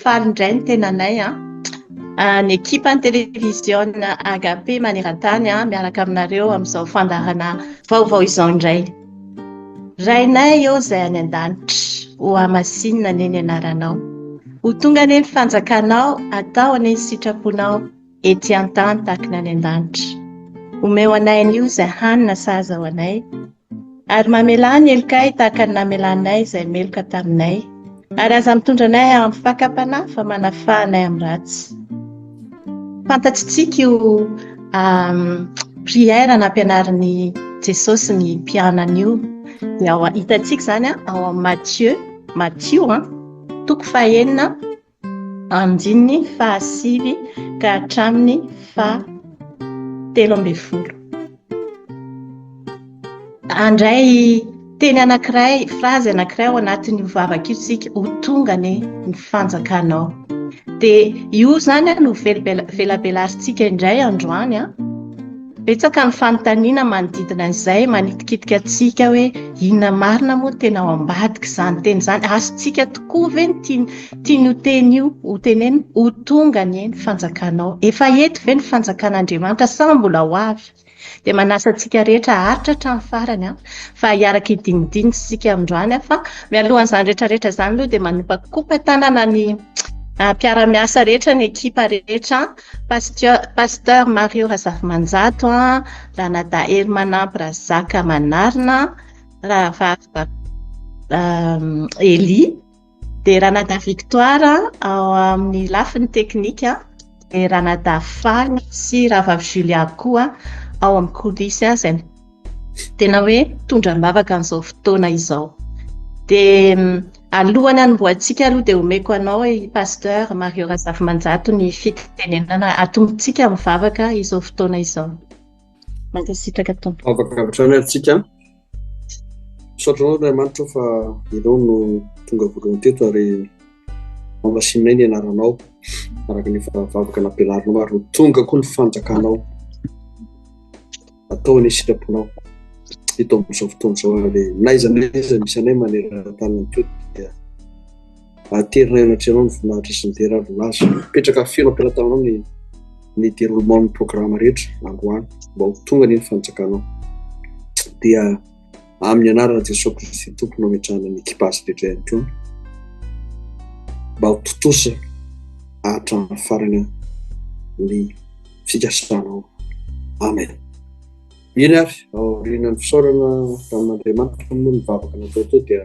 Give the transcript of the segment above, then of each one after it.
Faly indray ny tenanay an. Ny ekipan'ny televiziona Agape maneran-tany miaraka aminareo amin'izao fandaharana vaovao izao indray. Rainay ô izay any an-danitra, ho hamasinina anie ny anaranao. Ho tonga anie ny fanjakanao, atao anie ny sitraponao ety an-tany tahaka ny any an-danitra. Omeo anay anio izay hanina sahaza ho anay, ary mamelà ny helokay tahaka ny namelanay izay meloka taminay. Ary aza mitondra anay amin'ny fakam-panahy fa manafaha anay amin'ny ratsy. Fantatsika io prière nampianarin'i Jesosy ny mpianany io. Dia ao hitantsika izany ao amin'ny Mathieu, Matio toko fahenina andininy fahasivy ka hatramin'ny faha 13. Handray teny anankiray, phrase anankiray ao anatin'io vavaka io isika, ho tonga anie ny fanjakanao. Dia io izany no velabelarintsika indray androany. Betsaka ny fanontaniana manodidina an'izay manitikitika antsika hoe inona marina moa no tena ao ambadik'izany teny izany? Azontsika tokoa ve ny tian'io teny io ho tenenina? Ho tonga anie ny fanjakanao. Efa eto ve ny fanjakan'Andriamanitra sa mbola ho avy? Dia manasa antsika rehetra haharitra hatramin'ny farany fa hiaraka hidinidinika isika androany fa mialohan'izany rehetra rehetra izany aloha dia manompakopa-tanana ny mpiara-miasa rehetra, ny ekipa rehetra. Pasteur Mario Razafimanjato, Ranadahy Herimanampy Razaka Manarina, Rahavavy Elie, dia Ranadahy Victoire ao amin'ny lafiny teknika, dia Ranadahy Faly sy Rahavavy Julia koa ao amin'ny coulisse izay tena hoe mitondra am-bavaka an'izao fotoana izao. Dia alohan'ny hanombohantsika aloha dia omeko anao i Pasteur Mario Razafimanjato ny fitenenana atombotsika amin'ny vavaka izao fotoana izao. Mankasitraka Tompo. Vavaka avy hatrany ary tsika. Misaotra anao Andriamanitra fa ianao no tonga voalohany teto ary mamasininay ny anaranao araka ny efa vavaka nampianarinao ary ho tonga koa ny fanjakanao. Atao ny sitraponao eto amin'izao fotoana izao ary n'aiza n'aiza misy anay maneran-tany ihany koa dia aterinay eo anatrehanao ny voninahitra sy ny dera ary laza. Mipetraka feno am-pelatananao ny ny déroulement ny programme rehetra androany mba ho tonga anie ny fanjakanao. Dia amin'ny anaran'i Jesoa Kristy Tompo no ametrahana ny ekipazy rehetra ihany koa mba ho tontosa hatramin'ny farany ny fikasanao. Amen. Eny ary, aorianan'ny fisaorana tamin'Andriamanitra moa ny vavaka natao teo dia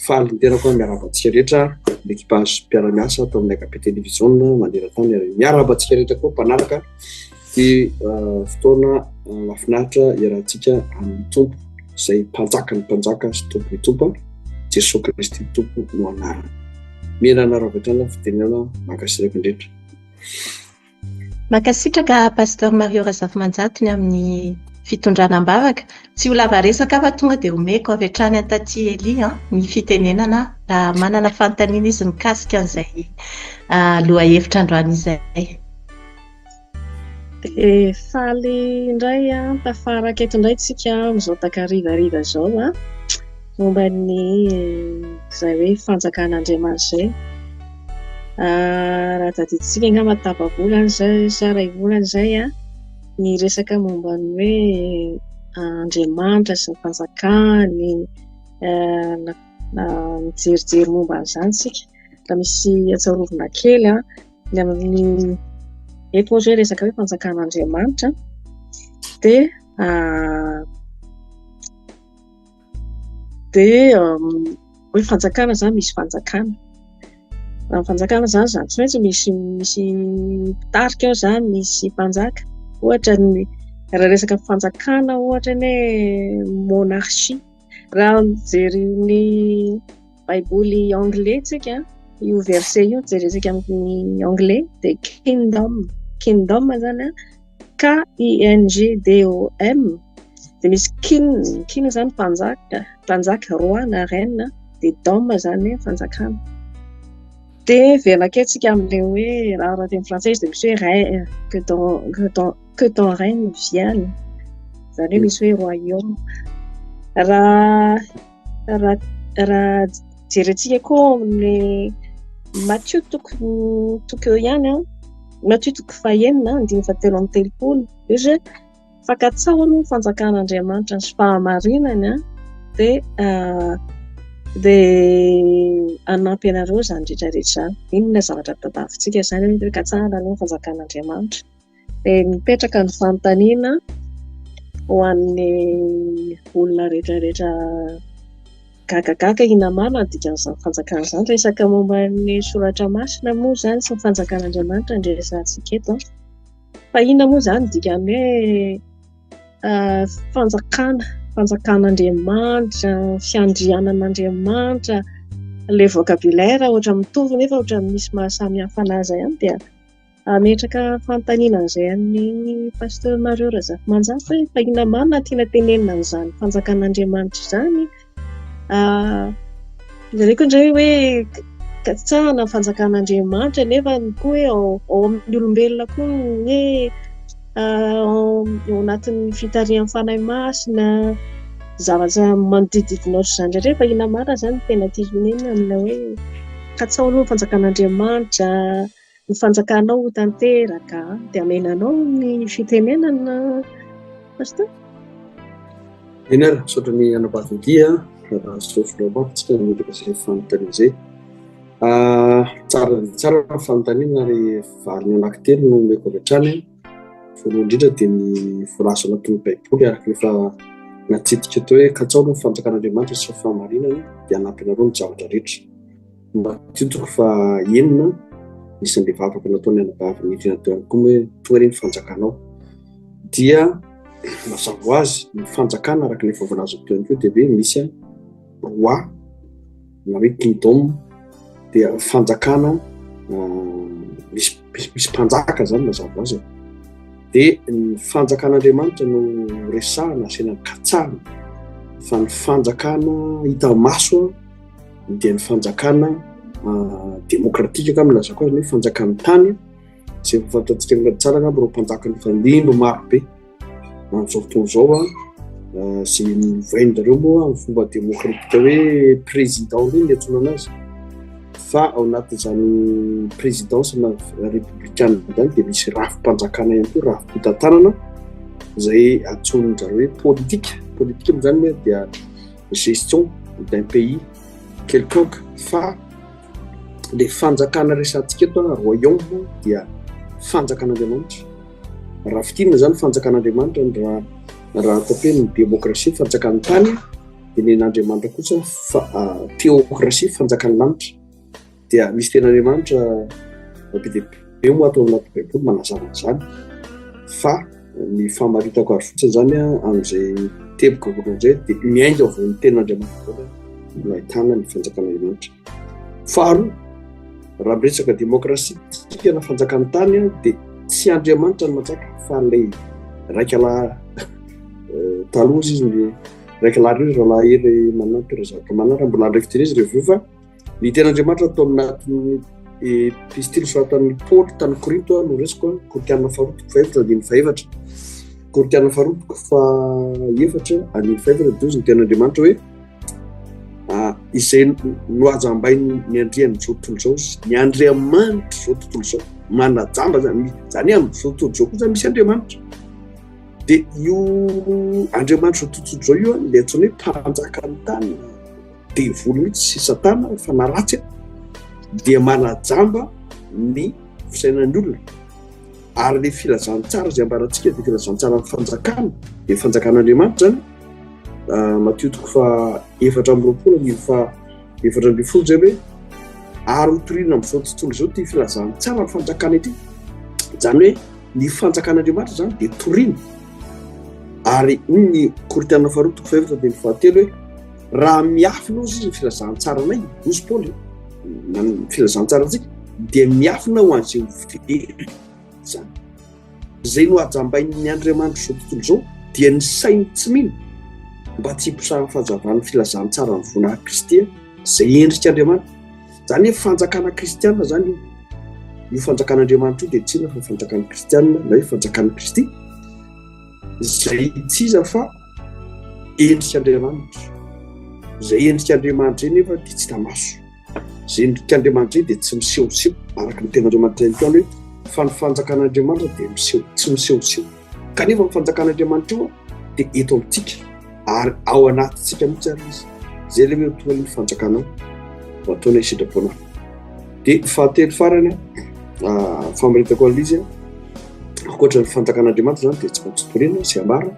faly ny tenako miarahaba antsika rehetra, ny ekipazy mpiara-miasa ato amin'ny Agape Télévision maneran-tany ary miarahaba antsika rehetra koa mpanaraka ity eh, fotoana eh, mahafinaritra iarahantsika amin'ny Tompo izay mpanjakan'ny mpanjaka sy Tompon'ny Tompo, Jesoa Kristy Tompo no anarany. Mila anareo avy hatrany fitenenana mankasitraka indrindra. Mankasitraka Pasteur Mario Razafimanjato ny amin'ny fitondrana am-bavaka. Tsy ho lava resaka aho fa tonga dia omeko avy hatrany an'i Tatie Elie ny fitenenana raha manana fanontaniana izy mikasika an'izay lohahevitra androany izay. Dia faly indray tafaraka eto indray tsika amin'izao takarivariva izao momba ny izay hoe fanjakan'Andriamanitra izay. Raha tadidintsika angamba tapa-bolana izay sa iray volana izay ny resaka momba ny hoe Andriamanitra sy ny fanjakany, nijerijery momba an'izany isika. Raha misy hatsarovina kely ny amin'ny eto moa izao hoe resaka hoe fanjakan'Andriamanitra dia Dia hoe fanjakana izany misy fanjakana. Raha ny fanjakana izany, izany tsy maintsy misy misy mpitarika ao izany, misy mpanjaka. Ohatra ny raha resaka fanjakana ohatra ny hoe monarchie. Raha mijery ny baiboly anglais tsika, io verset io jerentsika amin'ny anglais dia kingdom. Kingdom izany an, K I N G D O M. Dia misy king, king izany mpanjaka, mpanjaka, roi na reine, dia dom izany hoe fanjakana. Dia miverina kely tsika amin'ilay hoe raha raha teny frantsay izy dia misy hoe règne, que ton, que ton, que ton règne vienne. Izany hoe misy hoe royaume. Raha raha raha jerentsika koa amin'ny Matio toko toko eo ihany an, Matio toko fahenina andininy fahatelo amby telopolo, izy hoe fa katsaho aloha ny fanjakan'Andriamanitra sy fahamarinany an, dia dia hanampy anareo izany rehetra rehetra izany. Inona zavatra tadiavintsika izany hoe katsahana aloha ny fanjakan'Andriamanitra. Dia mipetraka ny fanontaniana ho an'ny olona rehetra rehetra gagagaga inona marina ny dikan'izany fanjakana izany. Resaka momba ny soratra masina moa izany sy ny fanjakan'Andriamanitra no resahantsika eto an. Fa inona moa izany ny dikan'ny hoe fanjakana, fanjakan'Andriamanitra, fiandrianan'Andriamanitra, ilay vocabulaire ohatra mitovy nefa ohatra misy mahasamihafa anazy ihany dia hametraka fanontaniana an'izay amin'ny Pasteur Mario Razafimanjaka hoe fa inona marina tiana tenenina an'izany fanjakan'Andriamanitra izany? Jereko indray hoe katsahana ny fanjakan'Andriamanitra nefa koa hoe ao amin'ny olombelona koa ny hoe ao anatin'ny fitarihan'ny Fanahy Masina, zavatra manodididina ohatr'izany rehetra. Fa inona marina izany no tena tiako tenenina amin'ilay hoe katsaho aloha ny fanjakan'Andriamanitra, ny fanjakanao ho tanteraka, dia hamela anao ny fitenenana, Pasteur. Eny ary, misaotra ny anabavy Guy a, raha sofina mafy tsika nametraka izay fanontaniana izay. Tsara dia tsara ny fanontaniana ary valiny anankitelo no omeko avy hatrany. Voalohany indrindra dia ny voalaza ao anatin'ny Baiboly araka ny efa natsidika teo hoe katsaho aloha ny fanjakan'Andriamanitra sy ny fahamarinany dia hanampy anareo ny zavatra rehetra. Matio toko faha-enina, nisy an'ilay vavaka nataon'ny anabavy Nirina teo ihany koa hoe tonga anie ny fanjakanao. Dia mazava ho azy ny fanjakana araka ilay efa voalazako teo ihany koa dia hoe misy roi na hoe kingdom dia fanjakana misy misy mpanjaka zany mazava ho azy e. Dia ny fanjakan'Andriamanitra no resahana asiana katsahana fa ny fanjakana hita maso dia ny fanjakana demokratika angamba lazako azy hoe fanjakan'ny tany izay efa fantatsika tsara angamba ireo mpanjaka nifandimby maro be amin'izao fotoana izao a izay novain-dry moa amin'ny fomba demokratika hoe président indray ny antsoina anazy fa ao anatin'izany présidence na républicaine izany dia misy rafi-panjakana ihany koa rafi-pitantanana izay antsoin-dry zareo hoe politique. Politique moa izany dia gestion d'un pays quelconque fa le fanjakana resahantsika eto a royaume dia fanjakan'Andriamanitra. Raha fintinina zany fanjakan'Andriamanitra ny raha raha ataoko hoe ny démocratie fanjakan'ny tany dia ny an'Andriamanitra kosa fa théocratie fanjakan'ny lanitra. Dia misy tenin'Andriamanitra be dia be moa ato anaty Baiboly manazava an'izany fa ny famaritako azy fotsiny izany amin'izay teboka voalohany izay dia miainga avy amin'ny tenin'Andriamanitra daholo no ahitana ny fanjakan'Andriamanitra. Faharoa, raha miresaka demokrasia tsika na fanjakan'ny tany dia tsy Andriamanitra no manjaka fa ilay raika lahy taloha izy ny raika lahy ireo rahalahy Hery Manampy Razakamanana mbola handray fiteny izy ireo avy eo fa Ny tenin'Andriamanitra tao anatin'ny epistily soratan'i Paoly tany Korinto no resiko, Korintiana faharoa toko fahefatra andininy fahefatra. Korintiana faharoa toko fahefatra andininy fahefatra dia hozy ny tenin'Andriamanitra hoe izay nohajambain'ny andrian'izao tontolo izao izy, ny andriamanitra izao tontolo izao, manajamba zany, zany hoe amin'izao tontolo izao koa zany misy andriamanitra. Dia io andriamanitra izao tontolo izao io ilay antsoina hoe mpanjakan'ny tany, devoly mihitsy sy satana fanahy ratsy dia manajamba ny fisainan'ny olona ary ny filazantsara izay ambarantsika dia filazantsara ny fanjakana dia fanjakan'Andriamanitra zany ah, Matio toko fa 24 andininy fa 14 zay hoe ary hotorina amin'izao tontolo izao ity filazantsara ny fanjakana ity izany hoe ny fanjakan'Andriamanitra zany dia torina ary hoy ny Korintiana faharoa toko fahefatra andininy fahatelo hoe Raha miafina ozy izy ny filazantsaranay, hozy Paoly, na ny filazantsarantsika, dia miafina ho an'izay ho very izany. Izay nohajambain'ny Andriamanitra izao tontolo izao dia ny sain'ny tsy mino mba tsy hiposahan'ny fahazavan'ny filazantsaran'ny voninahitr'i Kristy izay endrik'Andriamanitra. Izany hoe fanjakana kristiana izany io. Io fanjakan'Andriamanitra io dia tsy inona fa fanjakan'ny kristiana na hoe fanjakan'i Kristy izay tsy iza fa endrik'Andriamanitra. Izay endrik'Andriamanitra izay nefa dia tsy hita maso. Izay endrik'Andriamanitra izay dia tsy misehoseho araka ny tenin'Andriamanitra ihany koa hoe fa ny fanjakan'Andriamanitra dia miseho tsy misehoseho. Kanefa ny fanjakan'Andriamanitra io dia eto amintsika ary ao anatintsika mihitsy ary izy. Izay ilay hoe tonga ny fanjakanao ho ataonay sitraponao. Dia fahatelo farany, ah, famaritako an'ilay izy, ankoatra ny fanjakan'Andriamanitra izany dia tsy maintsy torina sy ambara,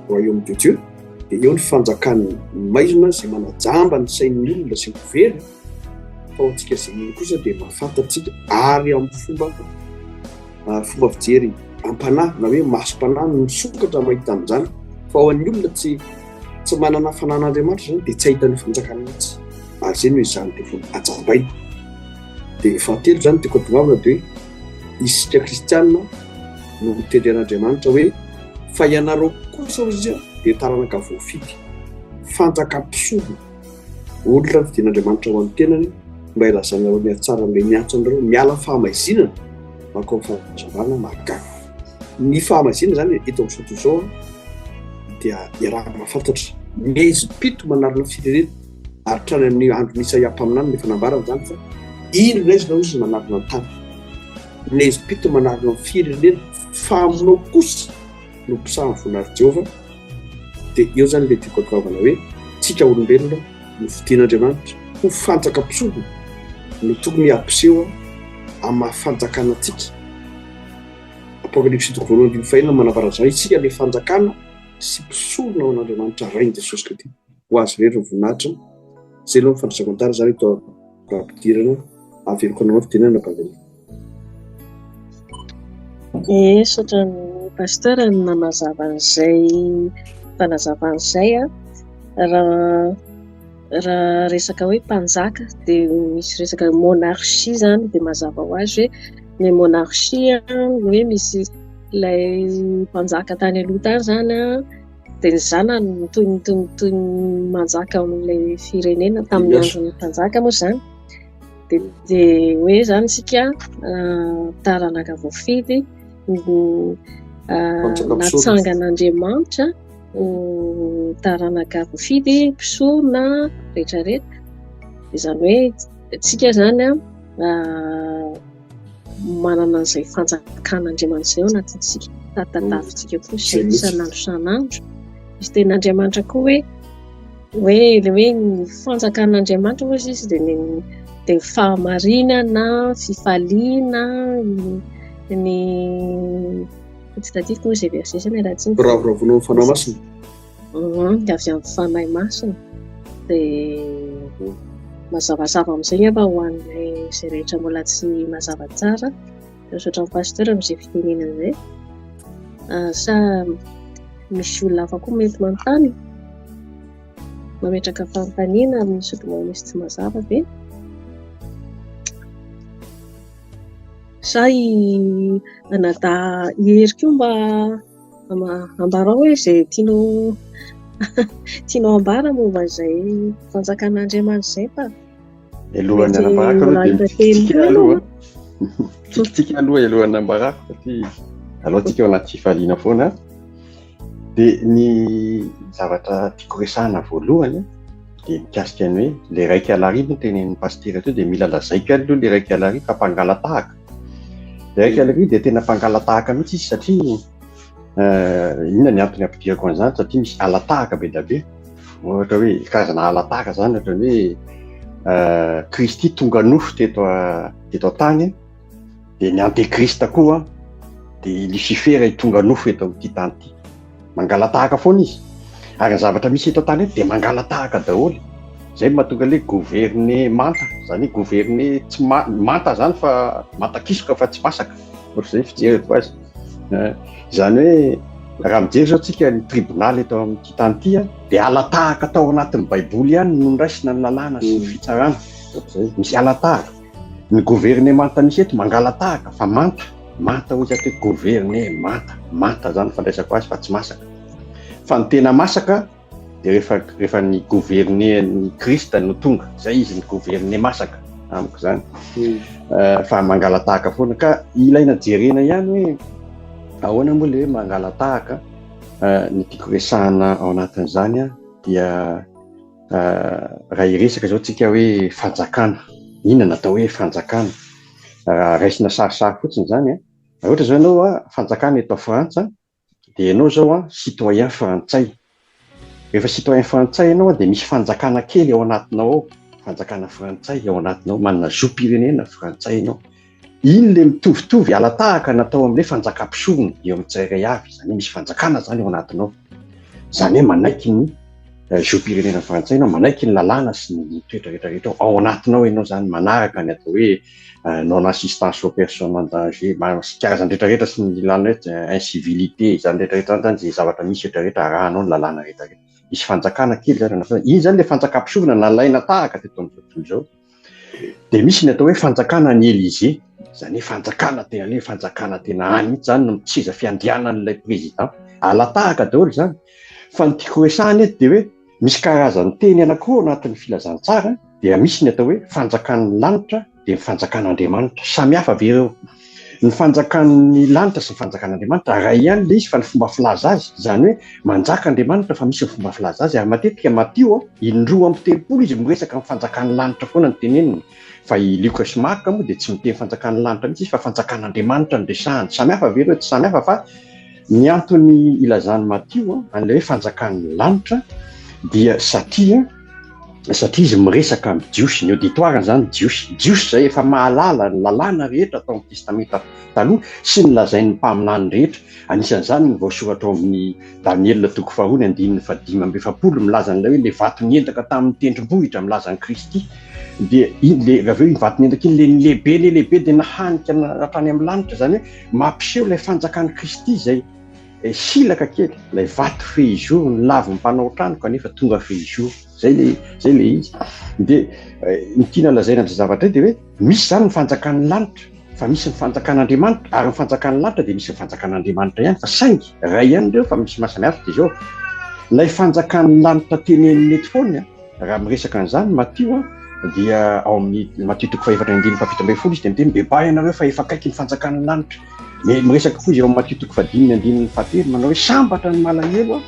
royaume de Dieu, dia eo ny fanjakan'ny maizina izay manajamba ny sain'ny olona sy ho very, fa ho antsika izay mino kosa dia mahafantatra antsika ary amin'ny fomba fomba fijery am-panahy na hoe masom-panahy no misokatra mahita an'izany fa ho an'ny olona tsy tsy manana fanan'Andriamanitra izany dia tsy hahita ny fanjakana mihitsy ary izay no izany devoly ajambaina dia fahatelo izany tiako atongavana dia hoe isika kristianina no mitendry an'Andriamanitra hoe fa ianareo kosa hoy izy dia taranaka voafidy fanjaka mpisorona olona nofidin'Andriamanitra ho an'ny tenany mba hilazanareo ny hatsaran'ilay niantso anareo miala amin'ny fahamaizinana mankao amin'ny fahazavana mahagaga. Ny fahamaizinana izany eto amin'izao tontolo izao dia iaraha-mahafantatra. Ny haizim-pito manarona firenena ary hatrany amin'ny andron'i Isaia mpaminany no efa nambarany izany fa indro ny haizina hoy izy manarona ny tany. Ny haizim-pito manarona ny firenena fa aminao kosa no mpisahan'ny voninahitr'i Jehovah, dia eo izany ilay tiako hahagoavana hoe tsika olombelona no fidin'Andriamanitra ho fanjaka mpisorona no tokony hampiseho amin'ny maha fanjakana antsika. Apokalypsy toko voalohany andininy fahenina manambara izany, isika ilay fanjakana sy mpisorona ho an'Andriamanitra Rain'i Jesosy Kristy. Ho azy irery ny voninahitra. Izay aloha ny fandraisako antara izany eto am-pidirana. Averiko anao ny fitenenana Bavela. Ee, misaotra ny pasteur no nanazava an'izay fanazavana izay an. Raha raha resaka hoe mpanjaka dia misy resaka monarchie izany dia mazava ho azy hoe ny monarchie hoe misy ilay mpanjaka tany aloha tany izany an, dia ny zanany no toy ny toy ny toy ny manjaka ao amin'ilay firenena tamin'ny andron'ny mpanjaka moa izany. Dia dia hoe izany isika taranaka voafidy natsangan'Andriamanitra ho taranaka voafidy, mpisorona, rehetra rehetra. Izany hoe isika izany an manana an'izay fanjakan'Andriamanitra izay ao anatintsika. Tadiavintsika koa izay isan'andro isan'andro. Misy tenin'Andriamanitra koa hoe hoe ilay hoe ny fanjakan'Andriamanitra hoy izy dia ny dia ny fahamarinana, fifaliana, ny tsy tadidiko moa izay verset izay miala tsiny. Firavoravoana amin'ny Fanahy Masina. Mhm, avy amin'ny Fanahy Masina. Dia mazavazava amin'izay angamba ho an'ilay izay rehetra mbola tsy mazava tsara. Misaotra ny pasteur amin'izay fitenenana izay. Ah, sa misy olona hafa koa mety manontany? Mametraka fanontaniana ary misy mbola misy tsy mazava ve? Sa i anadahy Hery koa mba ambarao hoe izay tianao tianao ambara momba izay fanjakan'Andriamanitra izay fa Alohan'ny hanambarako aloha dia mitsikitsiky aloha. Mitsikitsiky aloha alohan'ny hanambarako satria aleo tsika ao anaty fifaliana foana. Dia ny zavatra tiako resahana voalohany dia mikasika ny hoe ilay raika alarivo no tenenin'ny pasitera teo dia mila lazaiko ihany aloha ilay raika alarivo fa mpangala-tahaka. Ilay raika alarivo dia tena mpangala-tahaka mihitsy izy satria inona ny antony ampidirako an'izany satria misy ala-tahaka be dia be. Ohatra hoe karazana ala-tahaka izany ohatra ny hoe Kristy tonga nofo teto teto an-tany dia ny antekrista koa dia i Lucifera tonga nofo eto amin'ity tany ity. Mangala-tahaka foana izy. Ary ny zavatra misy eto an-tany eto dia mangala-tahaka daholo. Izay no mahatonga ilay governemanta, izany hoe governer tsy manta izany fa manta kisoka fa tsy masaka. Ohatr'izay ny fijeriko azy. Izany hoe raha mijery izao tsika ny tribonaly eto amin'ity tany ity dia ala-tahaka tao anatin'ny baiboly ihany no niraisina ny lalàna sy ny fitsarana. Ohatr'izay, misy ala-tahaka. Ny governemanta misy eto mangala-tahaka fa manta, manta hoy za hoe governemanta, manta izany ny fandraisako azy fa tsy masaka. Fa ny tena masaka dia rehefa rehefa ny gouverner ny Christ no tonga, zay izy ny gouverner masaka amiko zany. Hmm. Eh, fa mangala-tahaka foana ka ilaina jerena ihany hoe ahoana moa le hoe mangala-tahaka eh, ny tiako resahana ao anatin'izany dia eh, raha hiresaka izao tsika hoe fanjakana, inona no atao hoe fanjakana? Raha raisina sarisary fotsiny izany a, raha ohatra izao ianao a, fanjakana eto Frantsa, dia ianao izao a, citoyen frantsay. Rehefa citoyen frantsay ianao a, dia misy fanjakana kely ao anatinao ao, fanjakana frantsay ao anatinao, manana zom-pirenena frantsay ianao. Iny ilay mitovitovy ala-tahaka natao amin'ilay fanjakam-pisorona eo amin'ny tsirairay avy, izany hoe misy fanjakana izany ao anatinao. Izany hoe manaiky ny zom-pirenena frantsay ianao, manaiky ny lalàna sy ny toetra rehetra rehetra ao, ao anatinao ianao izany, manaraka ny atao hoe non assistance aux personnes en danger, sy karazany rehetra rehetra sy ny lalàna hoe incivilité, izany rehetra rehetra izany izany izay zavatra misy rehetra rehetra arahanao ny lalàna rehetra rehetra. Misy fanjakana kely izany ao anatinao. Iny izany ilay fanjakam-pisorona nalaina tahaka teto amin'izao tontolo izao. Dia misy ny atao hoe fanjakana any Elysée, izany hoe fanjakana tena hoe fanjakana tena any mihitsy izany no seza fiandrianan'ilay président. Ala-tahaka daholo izany. Fa ny tiako resahana eto dia hoe misy karazany teny anankiroa ao anatin'ny filazantsara, dia misy ny atao hoe fanjakan'ny lanitra dia ny fanjakan'Andriamanitra. Samy hafa ve ireo? Ny fanjakan'ny lanitra sy ny fanjakan'Andriamanitra, iray ihany ilay izy fa ny fomba filaza azy, izany hoe manjaka Andriamanitra fa misy ny fomba filaza azy, ary matetika Matio in-droa amby telopolo izy miresaka ny fanjakan'ny lanitra foana no teneniny, fa i Lioka sy Marka moa dia tsy miteny fanjakan'ny lanitra mihitsy izy fa fanjakan'Andriamanitra no resahany. Samy hafa ve ireo? Tsy samy hafa fa ny antony ilazan'i Matio an'ilay hoe fanjakan'ny lanitra dia satria satria izy miresaka amin'ny Jiosy, ny auditoire izany Jiosy, Jiosy izay efa mahalala ny lalàna rehetra tao amin'ny Testamenta Taloha sy ny lazain'ny mpaminany rehetra, anisan'izany ny voasoratra ao amin'ny Daniela toko faharoa ny andininy fahadimy amby efapolo milaza an'ilay hoe ilay vato niendaka tamin'ny tendrombohitra milaza an'i Kristy, dia iny le avy eo iny vato niendaka iny le lehibe le lehibe dia nahanika hatrany amin'ny lanitra, izany hoe mampiseho ilay fanjakan'i Kristy izay silaka kely, ilay vato fehizoro ny lavin'ny mpanao trano kanefa tonga fehizoro, zay le zay le izy. Dia ny tiana lazaina amin'izay zavatra izay dia hoe misy izany ny fanjakan'ny lanitra fa misy ny fanjakan'Andriamanitra, ary ny fanjakan'ny lanitra dia misy ny fanjakan'Andriamanitra ihany, fa saingy iray ihany ireo fa misy mahasamihafa. Dia izao ilay fanjakan'ny lanitra teneniny eto foana, raha miresaka an'izany Matio dia ao amin'ny Matio toko fahefatra andininy faha-17 izy dia miteny bebaha ianareo fa efa akaiky ny fanjakan'ny lanitra. Miresaka koa izy ao amin'ny Matio toko fahadimy ny andininy fahatelo manao hoe sambatra ny malahelo,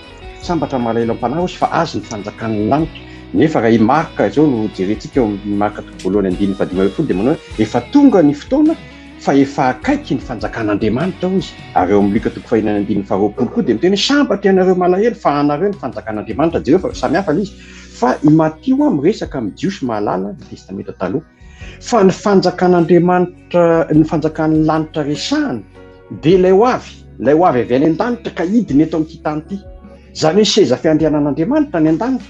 sambatra ny malahelo am-panahy hozy fa azy ny fanjakan'ny lanitra. Nefa raha i Marka izao no jerentsika ao amin'ny Marka toko voalohany andininy faha-15 dia manao hoe efa tonga ny fotoana fa efa akaiky ny fanjakan'Andriamanitra hozy. Ary ao amin'ny Lioka toko fahenina andininy faharoapolo koa dia miteny hoe sambatra ianareo malahelo fa anareo ny fanjakan'Andriamanitra. Jereo fa samy hafa ilay izy. Fa i Matio miresaka amin'ny Jiosy mahalala ny Testamenta Taloha. Fa ny fanjakan'Andriamanitra, ny fanjakan'ny lanitra resahana dia ilay ho avy, ilay ho avy avy any an-danitra ka hidina eto amin'ity tany ity. Izany hoe seza fiandrianan'Andriamanitra any an-danitra.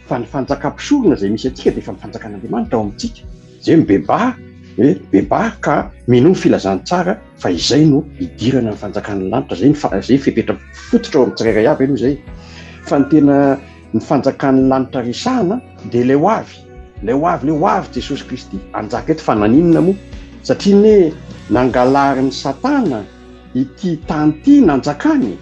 Fa ny fanjakam-pisorona izay misy antsika dia efa ny fanjakan'Andriamanitra ao amintsika. Izay hoe mibebaha, hoe mibebaha ka minoa ny filazantsara fa izay no hidirana ny fanjakan'ny lanitra. Izay ny izay fepetra fototra ao amin'ny tsirairay avy aloha izay. Fa ny tena ny fanjakan'ny lanitra resahana dia ilay ho avy, ilay ho avy, ilay ho avy Jesosy Kristy hanjaka eto. Fa naninona moa? Satria ne nangalarin'i Satana ity tany ity nanjakany e.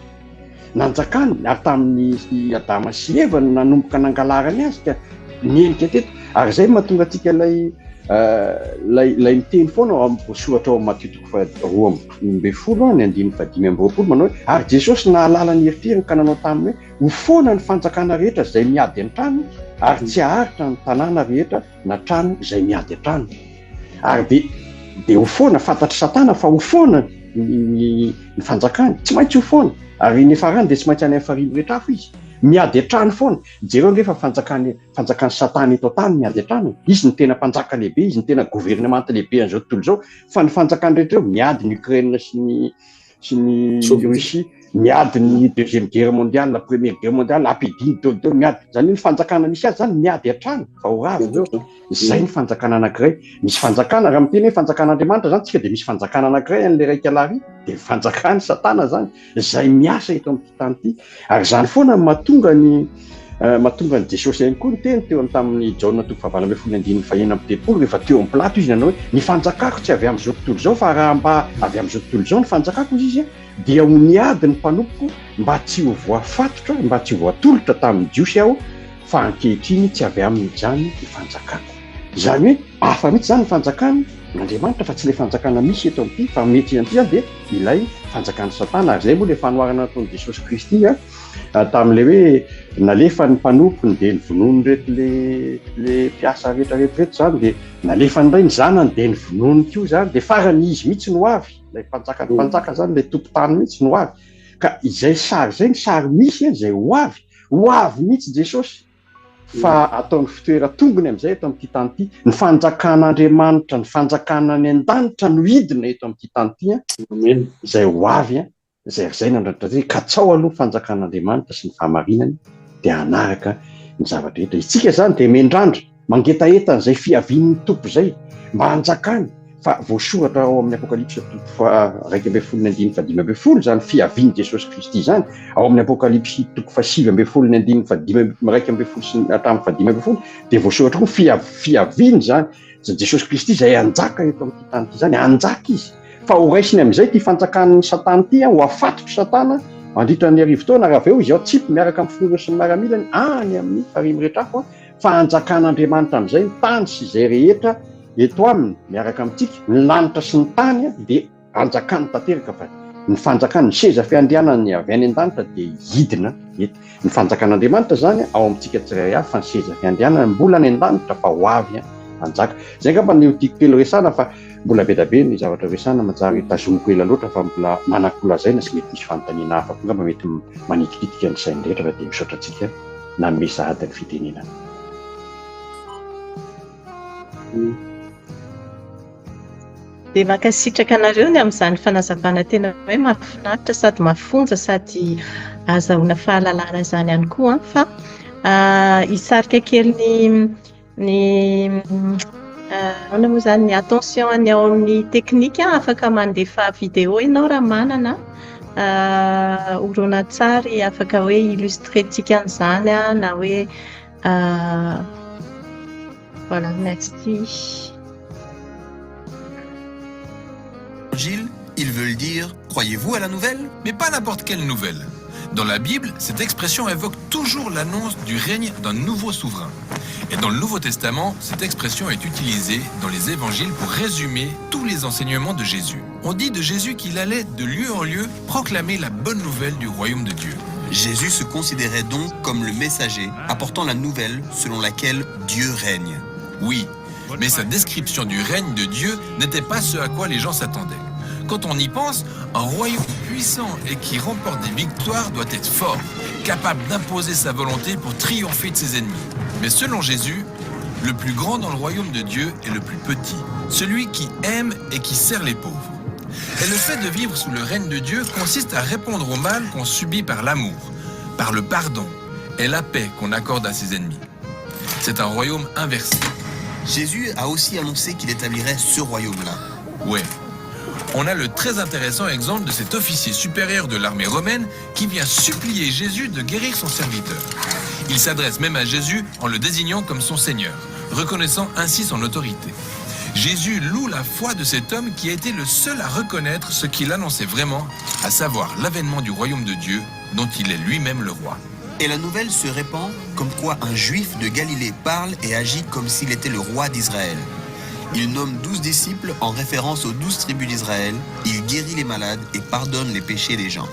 Nanjakany ary tamin'ny Adama sy Eva no nanomboka nangalarany azy ka niendrika teto. Ary izay no mahatonga antsika ilay ilay ilay miteny foana ao amin'ny voasoratra ao amin'ny Matio toko faharoa ambin'ny folo ny andininy faha-25 manao hoe ary Jesosy nahalala ny eritreriny ka nanao taminy hoe ho foana ny fanjakana rehetra izay miady an-trano ary tsy haharitra ny tanàna rehetra na trano izay miady an-trano. Ary dia dia ho foana, fantatr'i Satana fa ho foana ny ny fanjakany, tsy maintsy ho foana. Ary ny farany dia tsy maintsy any amin'ny farihy rehetra afo izy. Miady an-trano foana. Jereo ange fa fanjakany fanjakan'i Satana eto an-tany miady an-trano. Izy no tena mpanjaka lehibe, izy no tena governemanta lehibe an'izao tontolo izao. Fa ny fanjakany rehetra eo miady ny Ukraine sy ny sy ny Russie, miady ny deuxième guerre mondiale, la première guerre mondiale, ampidiny daholo daholo miady. Izany hoe ny fanjakana misy azy izany miady an-trano fa ho rava ireo. Izay ny fanjakana anankiray. Misy fanjakana, raha miteny hoe fanjakan'Andriamanitra izany tsika dia misy fanjakana anankiray an'ilay raika lary, dia fanjakan'i Satana izany, izay miasa eto amin'ity tany ity. Ary izany foana no mahatonga ny Mahatonga an'i Jesosy ihany koa niteny teo tamin'ny Jaona toko fahavalo ambin'ny folo ny andininy fahenina amby telopolo rehefa teo amin'ny Pilato izy nanao hoe ny fanjakako tsy avy amin'izao tontolo izao fa raha mba avy amin'izao tontolo izao ny fanjakako hoy izy dia ho niady ny mpanompoko mba tsy ho voafatotra mba tsy ho voatolotra tamin'ny Jiosy aho fa ankehitriny tsy avy amin'izany ny fanjakako. Izany hoe hafa mihitsy izany ny fanjakan' Andriamanitra fa tsy ilay fanjakana misy eto amin'ity fa mety amin'ity izany dia ilay fanjakan'i Satana ary izay moa ilay fanoharana nataon'i Jesosy Kristy tamin'ilay hoe nalefa ny mpanompony dia novonoin'ireto le le mpiasa rehetra rehetra ireto izany dia nalefany indray ny zanany dia novonoiny koa izany dia farany izy mihitsy no avy ilay mpanjakan'ny mpanjaka izany ilay tompon-tany mihitsy no avy ka izay sary izay ny sary misy izay ho avy ho avy mihitsy Jesosy fa ataony fitoeran-tongony amin'izay eto amin'ity tany ity. Ny fanjakan'Andriamanitra, ny fanjakana any an-danitra no hidina eto amin'ity tany ity, Amen. izay ho avy, izay ry izay nandratra hoe katsao aloha ny fanjakan'Andriamanitra sy ny fahamarinany dia hanaraka ny zava-drehetra. Isika izany dia mendrandra, mangetaheta an'izay fiavian'ny Tompo izay mba hanjakany fa voasoratra ao amin'ny Apokalypsy toko faha-11 ny andininy faha-15 izany fiavian'i Jesosy Kristy izany, ao amin'ny Apokalypsy toko faha-19 ny andininy faha-11 sy hatramin'ny faha-15 dia voasoratra koa fia fiaviany izany, Jesosy Kristy izay hanjaka eto amin'ity tany ity izany, hanjaka izy, fa ho raisiny amin'izay ity fanjakan'ny Satana ity, ho afatotry Satana mandritra ny arivo taona ary avy eo izy ao tsipy miaraka amin'ny filohany sy ny miaramilany any amin'ny farihy miretrafo, fa hanjakan'Andriamanitra amin'izay ny tany sy izay rehetra eto aminy miaraka amintsika, ny lanitra sy ny tany dia hanjakany tanteraka fa ny fanjakany, ny seza fiandrianany avy any an-danitra dia hidina eto. Ny fanjakan'Andriamanitra izany ao amintsika tsirairay avy fa ny seza fiandrianany mbola any an-danitra fa ho avy hanjaka. Izay angamba no tiako kely resahana fa mbola be dia be ny zavatra resahana manjary tazomiko ela loatra fa mbola manan-kolazaina sy mety misy fanontaniana hafa koa angamba mety manitikitika ny sain'ny rehetra fa dia misaotra antsika nanome sahady ny fitenenana. Dia mankasitraka anareo ny amin'izany fanazavana tena hoe mahafinaritra sady mafonja sady azahoana fahalalana izany ihany koa fa hisarika kely ny ny ahoana moa izany ny attention ny ao amin'ny teknika afaka mandefa vidéo ianao raha manana horonantsary afaka hoe illustrer-tsika an'izany na hoe Voilà, merci. Gilles, ils veulent dire Croyez-vous à la nouvelle Mais pas n'importe quelle nouvelle. Dans la Bible, cette expression évoque toujours l'annonce du règne d'un nouveau souverain. Et dans le Nouveau Testament, cette expression est utilisée dans les évangiles pour résumer tous les enseignements de Jésus. On dit de Jésus qu'il allait de lieu en lieu proclamer la bonne nouvelle du royaume de Dieu. Jésus se considérait donc comme le messager apportant la nouvelle selon laquelle Dieu règne. Oui, mais sa description du règne de Dieu n'était pas ce à quoi les gens s'attendaient. Quand on y pense, un royaume puissant et qui remporte des victoires doit être fort, capable d'imposer sa volonté pour triompher de ses ennemis. Mais selon Jésus, le plus grand dans le royaume de Dieu est le plus petit, celui qui aime et qui sert les pauvres. Et le fait de vivre sous le règne de Dieu consiste à répondre au mal qu'on subit par l'amour, par le pardon et la paix qu'on accorde à ses ennemis. C'est un royaume inversé. Jésus a aussi annoncé qu'il établirait ce royaume-là. Ouais. On a le très intéressant exemple de cet officier supérieur de l'armée romaine qui vient supplier Jésus de guérir son serviteur. Il s'adresse même à Jésus en le désignant comme son Seigneur, reconnaissant ainsi son autorité. Jésus loue la foi de cet homme qui a été le seul à reconnaître ce qu'il annonçait vraiment, à savoir l'avènement du royaume de Dieu dont il est lui-même le roi. Et la nouvelle se répand comme quoi un juif de Galilée parle et agit comme s'il était le roi d'Israël. Il nomme douze disciples en référence aux douze tribus d'Israël, il guérit les malades et pardonne les péchés des gens.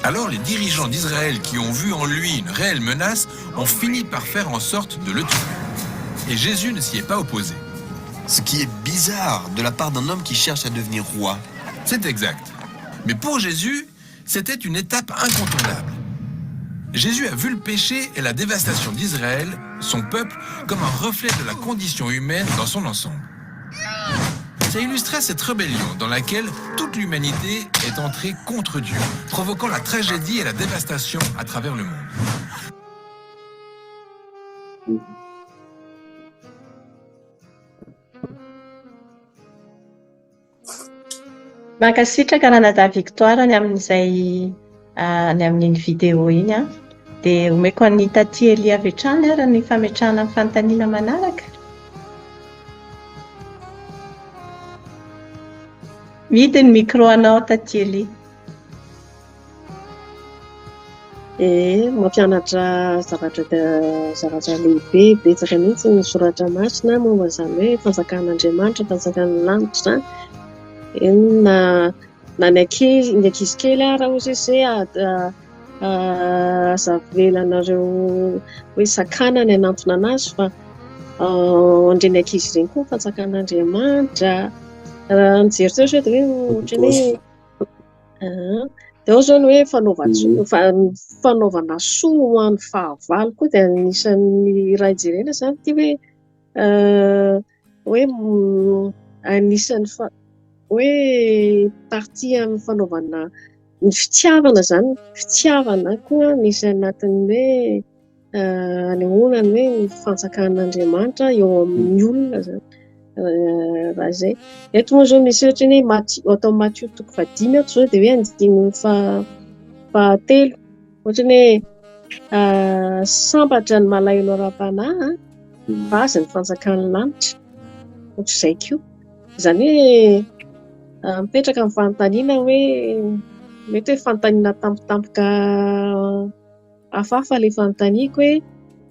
Alors les dirigeants d'Israël qui ont vu en lui une réelle menace ont fini par faire en sorte de le tuer. Et Jésus ne s'y est pas opposé. Ce qui est bizarre de la part d'un homme qui cherche à devenir roi. C'est exact. Mais pour Jésus, c'était une étape incontournable. Jésus a vu le péché et la dévastation d'Israël, son peuple, comme un reflet de la condition humaine dans son ensemble. Ça illustrait cette rébellion dans laquelle toute l'humanité est entrée contre Dieu, provoquant la tragédie et la dévastation à travers le monde. Mankasitraka Ranadahy Victoire ny amin'izay ny amin'iny vidéo iny an. Dia omeko an'i Tatie Elia avy hatrany ary ny fametrahana ny fanontaniana manaraka. Mihidy ny micro anao Tatie Elia. Ee, mampianatra zavatra zavatra lehibe betsaka mihitsy ny soratra masina momba izany hoe fanjakan'Andriamanitra, fanjakan'ny lanitra izany. Eny na na ny ankizy ny ankizy kely ara hozy izy hoe aza avelanareo hoe sakanana ny hanantona anazy fa an'ireny ankizy ireny koa ny fanjakan'Andriamanitra. Raha nijery teo izao dia hoe ohatran'ny hoe Dia ao izao ny hoe fanaovana soa ho an'ny fahavalo koa dia anisan'ny iray jerena izany ity hoe hoe anisan'ny hoe partie amin'ny fanaovana ny fitiavana izany, fitiavana koa anisan'ny anatin'ny hoe Anehoana ny hoe ny fanjakan'Andriamanitra eo amin'ny olona izany. Raha izay. Eto moa izao misy ohatra ny hoe Matio, atao Matio toko fahadimy ato izao dia hoe andininy fahatelo. Ohatra ny hoe sambatra ny malahelo ara-panahy fa azy ny fanjakan'ny lanitra. Ohatr'izay koa. Izany hoe mipetraka ny fanontaniana hoe mety hoe fanontaniana tampotampoka Hafahafa ilay fanontaniako hoe,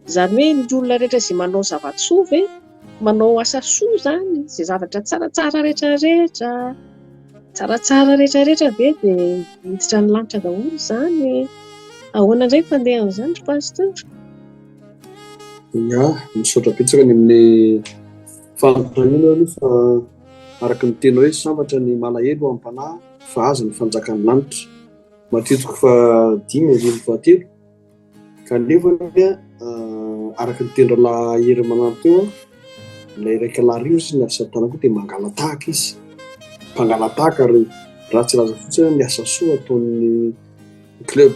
izany hoe ny olona rehetra izay manao zava-tsoa ve, manao asa soa izany, izay zavatra tsaratsara rehetra rehetra, tsaratsara rehetra rehetra ve dia miditra ny lanitra daholo izany? Ahoana indray ny fandehan'izany ry Pasteur? Ya, misaotra betsaka ny amin'ny fanontaniana aloha fa araka ny teny hoe sambatra ny malahelo am-panahy fa azy ny fanjakan'ny lanitra. Matio toko fahadimy andininy fahatelo, kanefa anie araka ny teny-drahalahy Hery Manampy teo, ilay iraika lahy ry sy ny avy satana koa dia mangala-tahaka izy, mpangala-tahaka ary raha tsy hilaza fotsiny aho ny asa soa ataon'ny club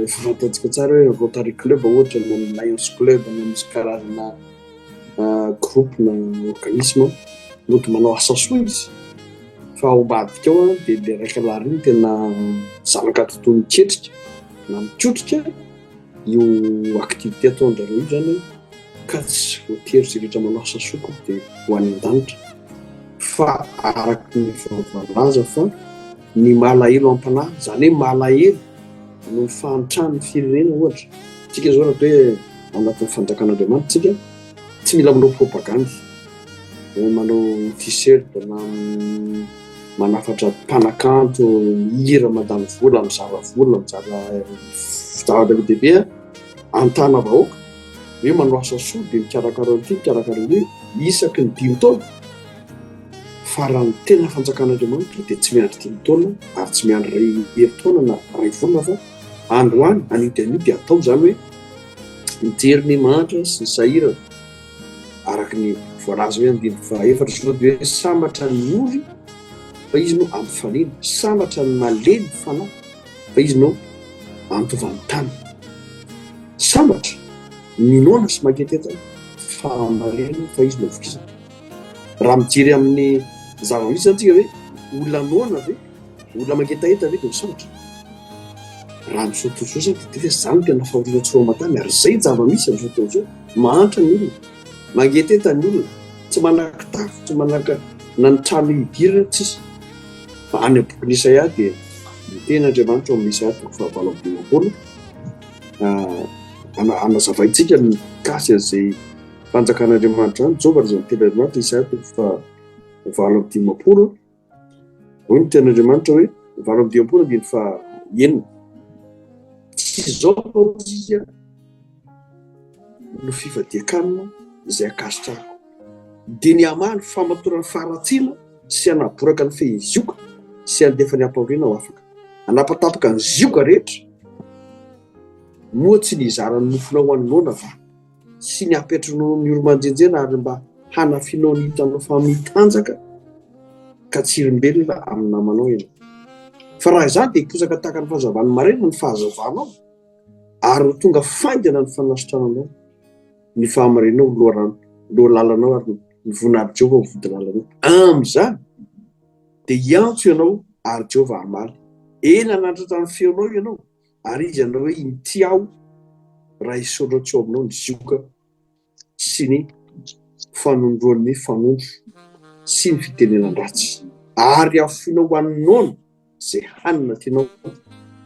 efa fantatsika tsara hoe Rotary club ohatra na ny Lions club na misy karazana groupe na organisme mody manao asa soa izy. Fa ao ambadika ao dia ilay raika lahy ry no tena zanaka atidoha miketrika na mikotrika io activité ataon-dRareo io izany ka tsy voatery izay rehetra manao asa soa akory dia ho any an-danitra fa araka ny efa voalaza fa ny malahelo am-panahy, izany hoe malahelo noho ny fahantran'ny firenena ohatra, isika izao raha toa hoe ao anatin'ny fanjakan'Andriamanitra isika tsy mila manao propagandy. hoe manao t-shirt na manafatra mpanakanto mihira mandany vola, mizara vola, mizara zavatra be dia be an-tana vahoaka hoe manao asa soa dia mikarakara an'ity, mikarakara an'ity isaky ny dimy taona. Fa raha ny tena fanjakan'Andriamanitra dia tsy miandry dimy taona ary tsy miandry iray herintaona na iray volana fa androany, anio dia anio dia atao izany hoe mijery ny mahantra sy ny sahirana. Araka ny voalaza hoe andininy fahaefatra izao dia hoe sambatra ny ory fa izy no ampifaliana, sambatra ny malemy fanahy fa izy no antovan'ny tany. Sambatra ny noana sy mangetaheta fahamarinana fa izy no vokisana. Raha mijery amin'ny zava-misy izany tsika hoe olona noana ve, olona mangetaheta ve dia ho sambatra? Raha amin'izao tontolo izao izany dia tena izany no tena fahoriana tsy roa aman-tany ary izay ny zava-misy amin'izao tontolo izao. Mahantra ny olona, mangetaheta ny olona, tsy manan-kitafo, tsy manan na ny trano hidirana tsisy. Fa any amin'ny bokin'i Isaia dia miteny Andriamanitra ao amin'ny Isaia toko fahavalo amby dimampolo, hanazavaintsika ny mikasika an'izay fanjakan'Andriamanitra izany. Jehovah izay miteny Andriamanitra, Isaia toko fahavalo amby dimampolo. Hoy ny tenin'Andriamanitra hoe, 58 andininy faha-enina, Tsy izao va hozy izy no fifadian-kanina izay ankasitrahako, dia ny hamaha ny famatoran'ny faharatsiana sy hanaboraka ny fehin'ny zioga sy handefa ny ampahoriana ho afaka, hanapatapaka ny zioga rehetra, moa tsy ny hizara ny mofonao ho an'ny noana va? sy ny hampiantranoanao ny olo-manjenjena ary mba hanafinao ny hitanao fa mitanjaka ka tsy hirombelona amin'ny namanao ianao. Fa raha izany dia hiposaka tahaka ny fahazavan'ny maraina ny fahazavanao ary ho tonga faingana ny fanasitrananao, ny fahamarinanao ho loharano, lohalalanao ary ny voninahitr'i Jehovah ho vodilalanao. Amin'izany dia hiantso ianao ary Jehovah hamaly. Eny, hanandratra ny feonao ianao ary izy hanao hoe, Inty aho. raha esorinao tsy ao aminao ny zioga sy ny fanondroan'ny fanondro sy ny fitenenan-dratsy, ary afoinao ho an'ny noana izay hanina tianao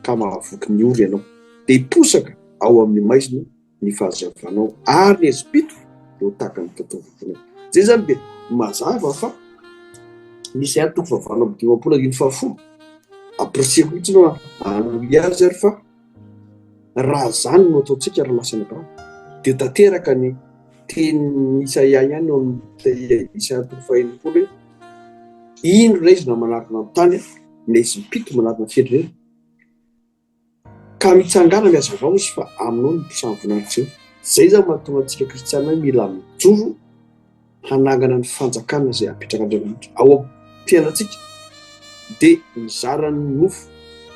ka mahavoky ny ory ianao, dia hiposaka ao amin'ny maizina ny fahazavanao, ary ny haizim-pito dia ho tahaka ny tataovovonao. Izay izany dia mazava fa misy ihany toko fahavalo amby dimampolo andininy fahafolo, ampirisihiko mihitsy ianao hanohy azy ary fa Raha izany no ataontsika ry lasa anabavy, dia tanteraka ny tenin'i Isaia ihany eo amin'ny Isaia toko faha-60 hoe, Indro ilay izy na manarona ny tany, ilay izy mipito manarona ny firenena. Ka mitsangàna mihazavao izy fa aminao no hiposahan'ny voninahitr'i Jehovah. Izay izany mahatonga antsika kristiana hoe mila mijoro hanangana ny fanjakana izay apetrak'Andriamanitra ao am-piainantsika dia mizara ny mofo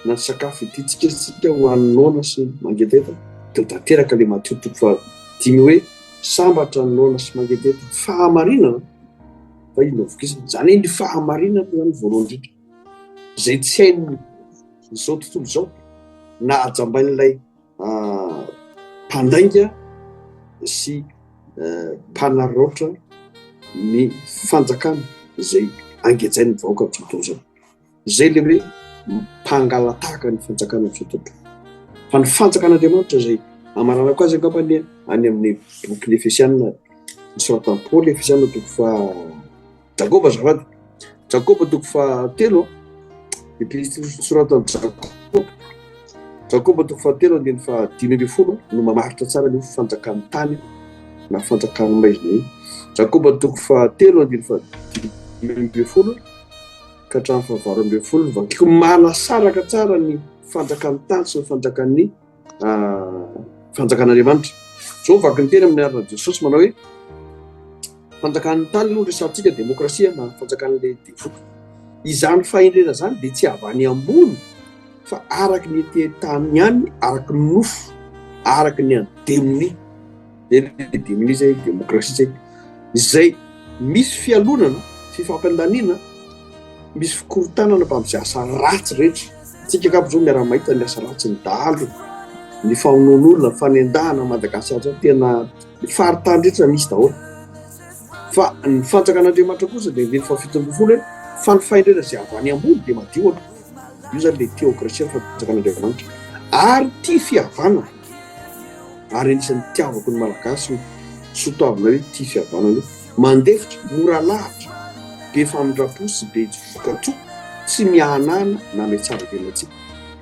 na ny sakafo idintsika isika ho an'ny noana sy mangetaheta dia ho tanteraka ilay Matio toko fahadimy hoe sambatra ny noana sy mangetaheta fahamarinana fa izy no vokisana. Izany hoe ny fahamarinana izany voalohany indrindra izay tsy hain'izao tontolo izao na hajambain'ilay mpandainga sy mpanararaotra ny fanjakana izay angejain'ny vahoaka amin'izao fotoana izao. Izay ilay hoe mpangala-tahaka ny fanjakana amin'izao tontolo. Fa ny fanjakan'Andriamanitra izay amaranako azy angamba ny any amin'ny bokin'ny Efesiana, nosoratan'i Paoly, Efesiana toko faha Jakoba azafady. Jakoba toko fahatelo, epistily soratan'i Jakoba. Jakoba toko fahatelo andininy fahadimy ambin'ny folo no mamaritra tsara ny fanjakan'ny tany na fanjakan'ny maizina io. Jakoba toko fahatelo andininy fahadimy ambin'ny folo ka hatramin'ny fahavalo ambin'ny folo vakiko manasaraka tsara ny fanjakan'ny tany sy ny fanjakan'ny fanjakan'Andriamanitra. Zao vaky ny teny amin'ny anaran'i Jesosy manao hoe fanjakan'ny tany aloha resahantsika demokrasia na fanjakan'ilay devoly. Izany fahendrena izany dia tsy avy any ambony fa araka ny ety tany ihany, araka ny nofo, araka ny an'ny demonia. Zay le demonia zay, demokrasia zay. Izay misy fialonana, fifampandaniana, misy fikorontanana mbamin'izay asa ratsy rehetra. Tsika angamba zao miara-mahita ny asa ratsy, ny dahalo, ny famonoan'olona, ny fanendahana Madagasikara zao tena ny faritany rehetra misy daholo. Fa ny fanjakan'Andriamanitra kosa dia andininy fahafito ambin'ny folo hoe fa ny fahendrena izay avy any ambony dia madio aloha. Io zany le teokrasia ny fanjakan'Andriamanitra. Ary tia fihavanana. Ary anisan'ny itiavako ny Malagasy io soatoavina hoe tia fihavanana io. Mandefitra, mora lahatra, be famindram-po sy be voka-tsoa, tsy miahanahana na mihatsara velatsihy.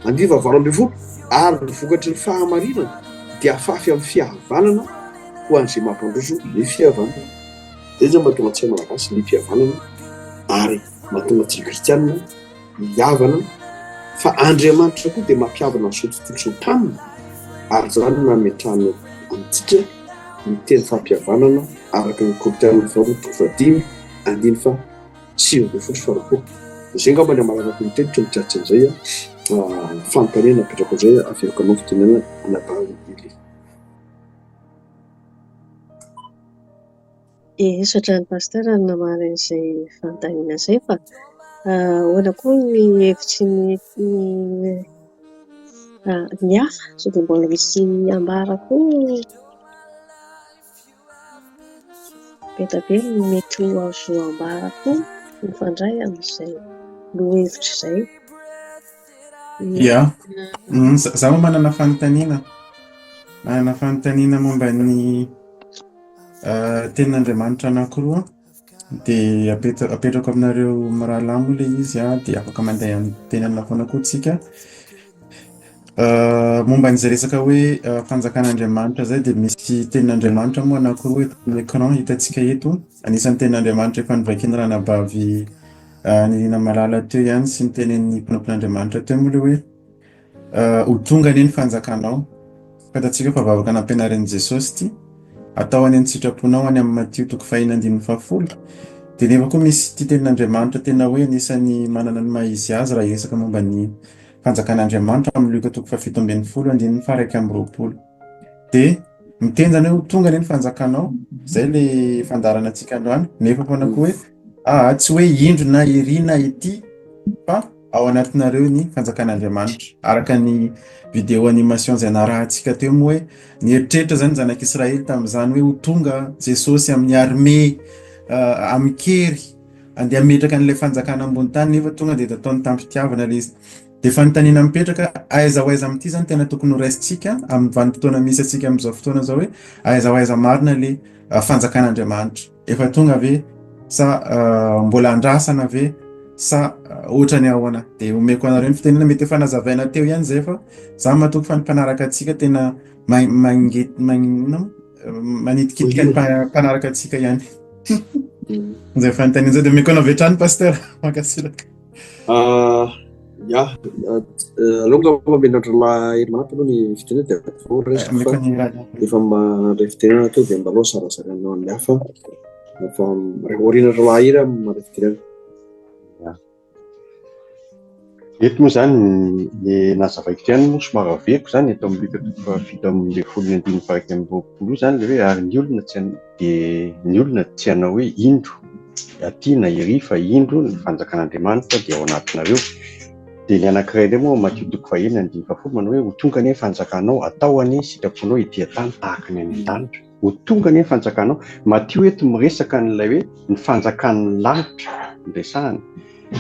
Andivo fahavalo ambin'ny folo, Ary ny vokatry ny fahamarinana dia afafy amin'ny fihavanana ho an'izay mampandroso ny fihavanana. Izay izany mahatonga antsika Malagasy liam-pihavanana ary mahatonga antsika Kristianina hihavana fa Andriamanitra koa dia mampihavana an'izao tontolo izao taminy ary izany no nametrahany amintsika ny teny fampihavanana araka ny Korintiana faharoa toko fahadimy andininy faha 19 sy faharoapolo. Izay angamba ny hamaranako ny teniko mikasika an'izay fanontaniana napetrako izay averiko anao fitenenana anabavy Elia. Dia misaotra an'i Pasteur namaly an'izay fanontaniana izay fa ahoana koa ny hevitry ny ny hafa? Sao dia mbola misy ambara koa? Be dia be ny mety ho azo ambara koa mifandray amin'izay lohahevitra izay. Ya, za moa manana fanontaniana. Manana fanontaniana momba ny Tenin'Andriamanitra anankiroa dia apetrako aminareo mirahalahy moa ilay izy dia afaka mandeha amin'ny tenanao foana koa tsika. Momba an'izay resaka hoe fanjakan'Andriamanitra izay dia misy tenin'Andriamanitra moa anankiroa eto amin'ny écran hitantsika eto. Anisan'ny tenin'Andriamanitra efa novakian'ny ranabavy Nirina Malala teo ihany sy ny tenin'ny mpanompon'Andriamanitra teo moa ilay hoe Ho tonga anie ny fanjakanao. Fantatsika fa vavaka nampianarin'i Jesosy ity. Atao anie ny sitraponao any amin'ny Matio toko fahiny andininy fahafolo. Dia nefa koa misy ity tenin'Andriamanitra tena hoe anisan'ny manana ny maha izy azy raha hiresaka momba ny fanjakan'Andriamanitra amin'ny Lioka toko fahafito ambin'ny folo andininy faha-21. Dia miteny izany hoe ho tonga anie ny fanjakanao. Izay ilay fandaharana antsika androany. Nefa foana koa hoe aa tsy hoe indro na ery na ety fa. ao anatinareo ny fanjakan'Andriamanitra. Araka ny vidéo animation izay narahantsika teo moa hoe nieritreritra izany ny zanak'Israely tamin'izany hoe ho tonga Jesosy amin'ny armée amin-kery andeha hametraka an'ilay fanjakana ambony tany nefa tonga dia nataony tamim-pitiavana ilay izy. Dia fanontaniana mipetraka, aiza ho aiza amin'ity izany tena tokony ho raisintsika amin'ny vanim-potoana misy antsika amin'izao fotoana izao hoe aiza ho aiza marina ilay fanjakan'Andriamanitra? Efa tonga ve sa mbola andrasana ve sa ohatrany ahoana? Dia omeko anareo ny fitenenana, mety efa nazavaina teo ihany izay fa za matoky fa ny mpanaraka antsika tena manitikitika ny mpanaraka antsika ihany. Izay fanontaniana izay dia omeko anao avy hatrany Pasteur. Mankasitraka. Ya, aleo angamba omena an-drahalahy Hery Manampy aloha ny fitenenana dia avy eo raisiko fa efa mandray fitenenana teo dia mba aleo zarazaraina amin'ny hafa fa aoriana rahalahy Hery aho mandray fitenenana. Eto moa izany ny nazavaiko teo ihany moa somary averiko izany eto amin'ny Lioka toko faha 17 ny andininy faha 21 izany ilay hoe ary ny olona tsy dia ny olona tsy hanao hoe indro aty na ery fa indro ny fanjakan'Andriamanitra dia ao anatinareo. Dia ny anankiray indray moa Matio toko fahenina andininy fahafolo manao hoe ho tonga anie ny fanjakanao, atao anie ny sitraponao ety an-tany tahaka ny any an-danitra. Ho tonga anie ny fanjakanao. Matio eto miresaka an'ilay hoe ny fanjakan'ny lanitra no resahany.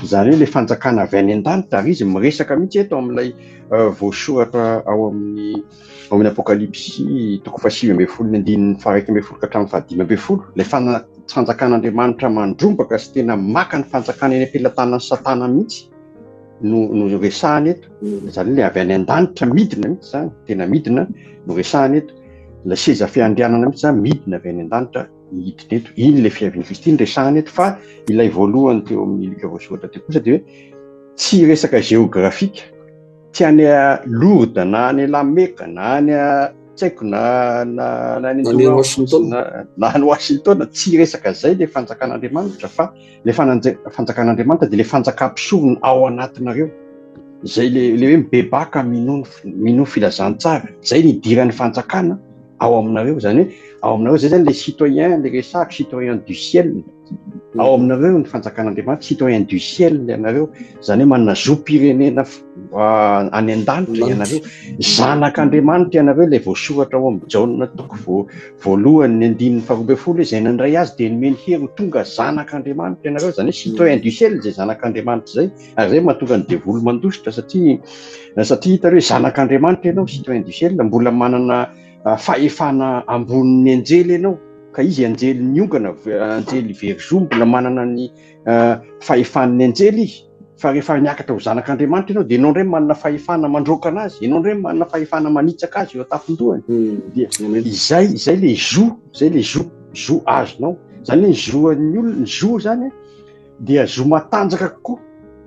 Izany hoe ilay fanjakana avy any an-danitra ary izy miresaka mihitsy eto amin'ilay voasoratra ao amin'ny ao amin'ny Apokalypsy toko fahasivy ambin'ny folo ny andininy faha-iraika ambin'ny folo ka hatramin'ny fahadimy ambin'ny folo, ilay fanjakan'Andriamanitra mandrombaka sy tena maka ny fanjakana eny am-pelatanan'i Satana mihitsy no no resahana eto. Izany hoe ilay avy any an-danitra midina mihitsy izany, tena midina no resahana eto. Ilay seza fiandrianana mihitsy izany midina avy any an-danitra midina eto. Iny ilay fiavian'i Kristy no resahana eto fa ilay voalohany teo amin'ny Lioka voasoratra teo kosa dia hoe tsy resaka géographique Tsy any Lourdes na any La Mecque na any tsy haiko na na na any Washington na any Washington, tsy resaka izay ilay fanjakan'Andriamanitra fa ilay fanjakan'Andriamanitra dia ilay fanjakam-pisorona ao anatinareo. Izay ilay ilay hoe mibebaka minoa minoa filazantsara, izay ny idiran'ny fanjakana ao aminareo, izany hoe ao aminareo izay izany ilay citoyen, ilay resahako citoyen du ciel. Ao aminareo ny fanjakan'Andriamanitra, citoyen du ciel ianareo, izany hoe manana zom-pirenena any an-danitra ianareo, zanak'Andriamanitra ianareo, ilay voasoratra ao amin'ny Jaona toko voalohany ny andininy faharoa ambin'ny folo hoe izay nandray azy dia nomeny hery ho tonga zanak'Andriamanitra ianareo, izany hoe citoyen du ciel izay zanak'Andriamanitra izay, ary izay mahatonga ny devoly mandositra satria satria hitany hoe zanak'Andriamanitra ianao, citoyen du ciel, mbola manana fahefana ambonin'ny anjely ianao. Ka izy anjely niongana, anjely very zo, mbola manana ny fahefan'ny anjely izy, fa rehefa niakatra ho zanak'Andriamanitra ianao, dia ianao indray manana fahefana mandroaka anazy, ianao indray manana fahefana manitsaka azy eo an-tampon-dohany. Dia izay, izay le zo, izay le zo, zo azonao. Izany hoe ny zo an'ny olona, ny zo izany dia zo matanjaka kokoa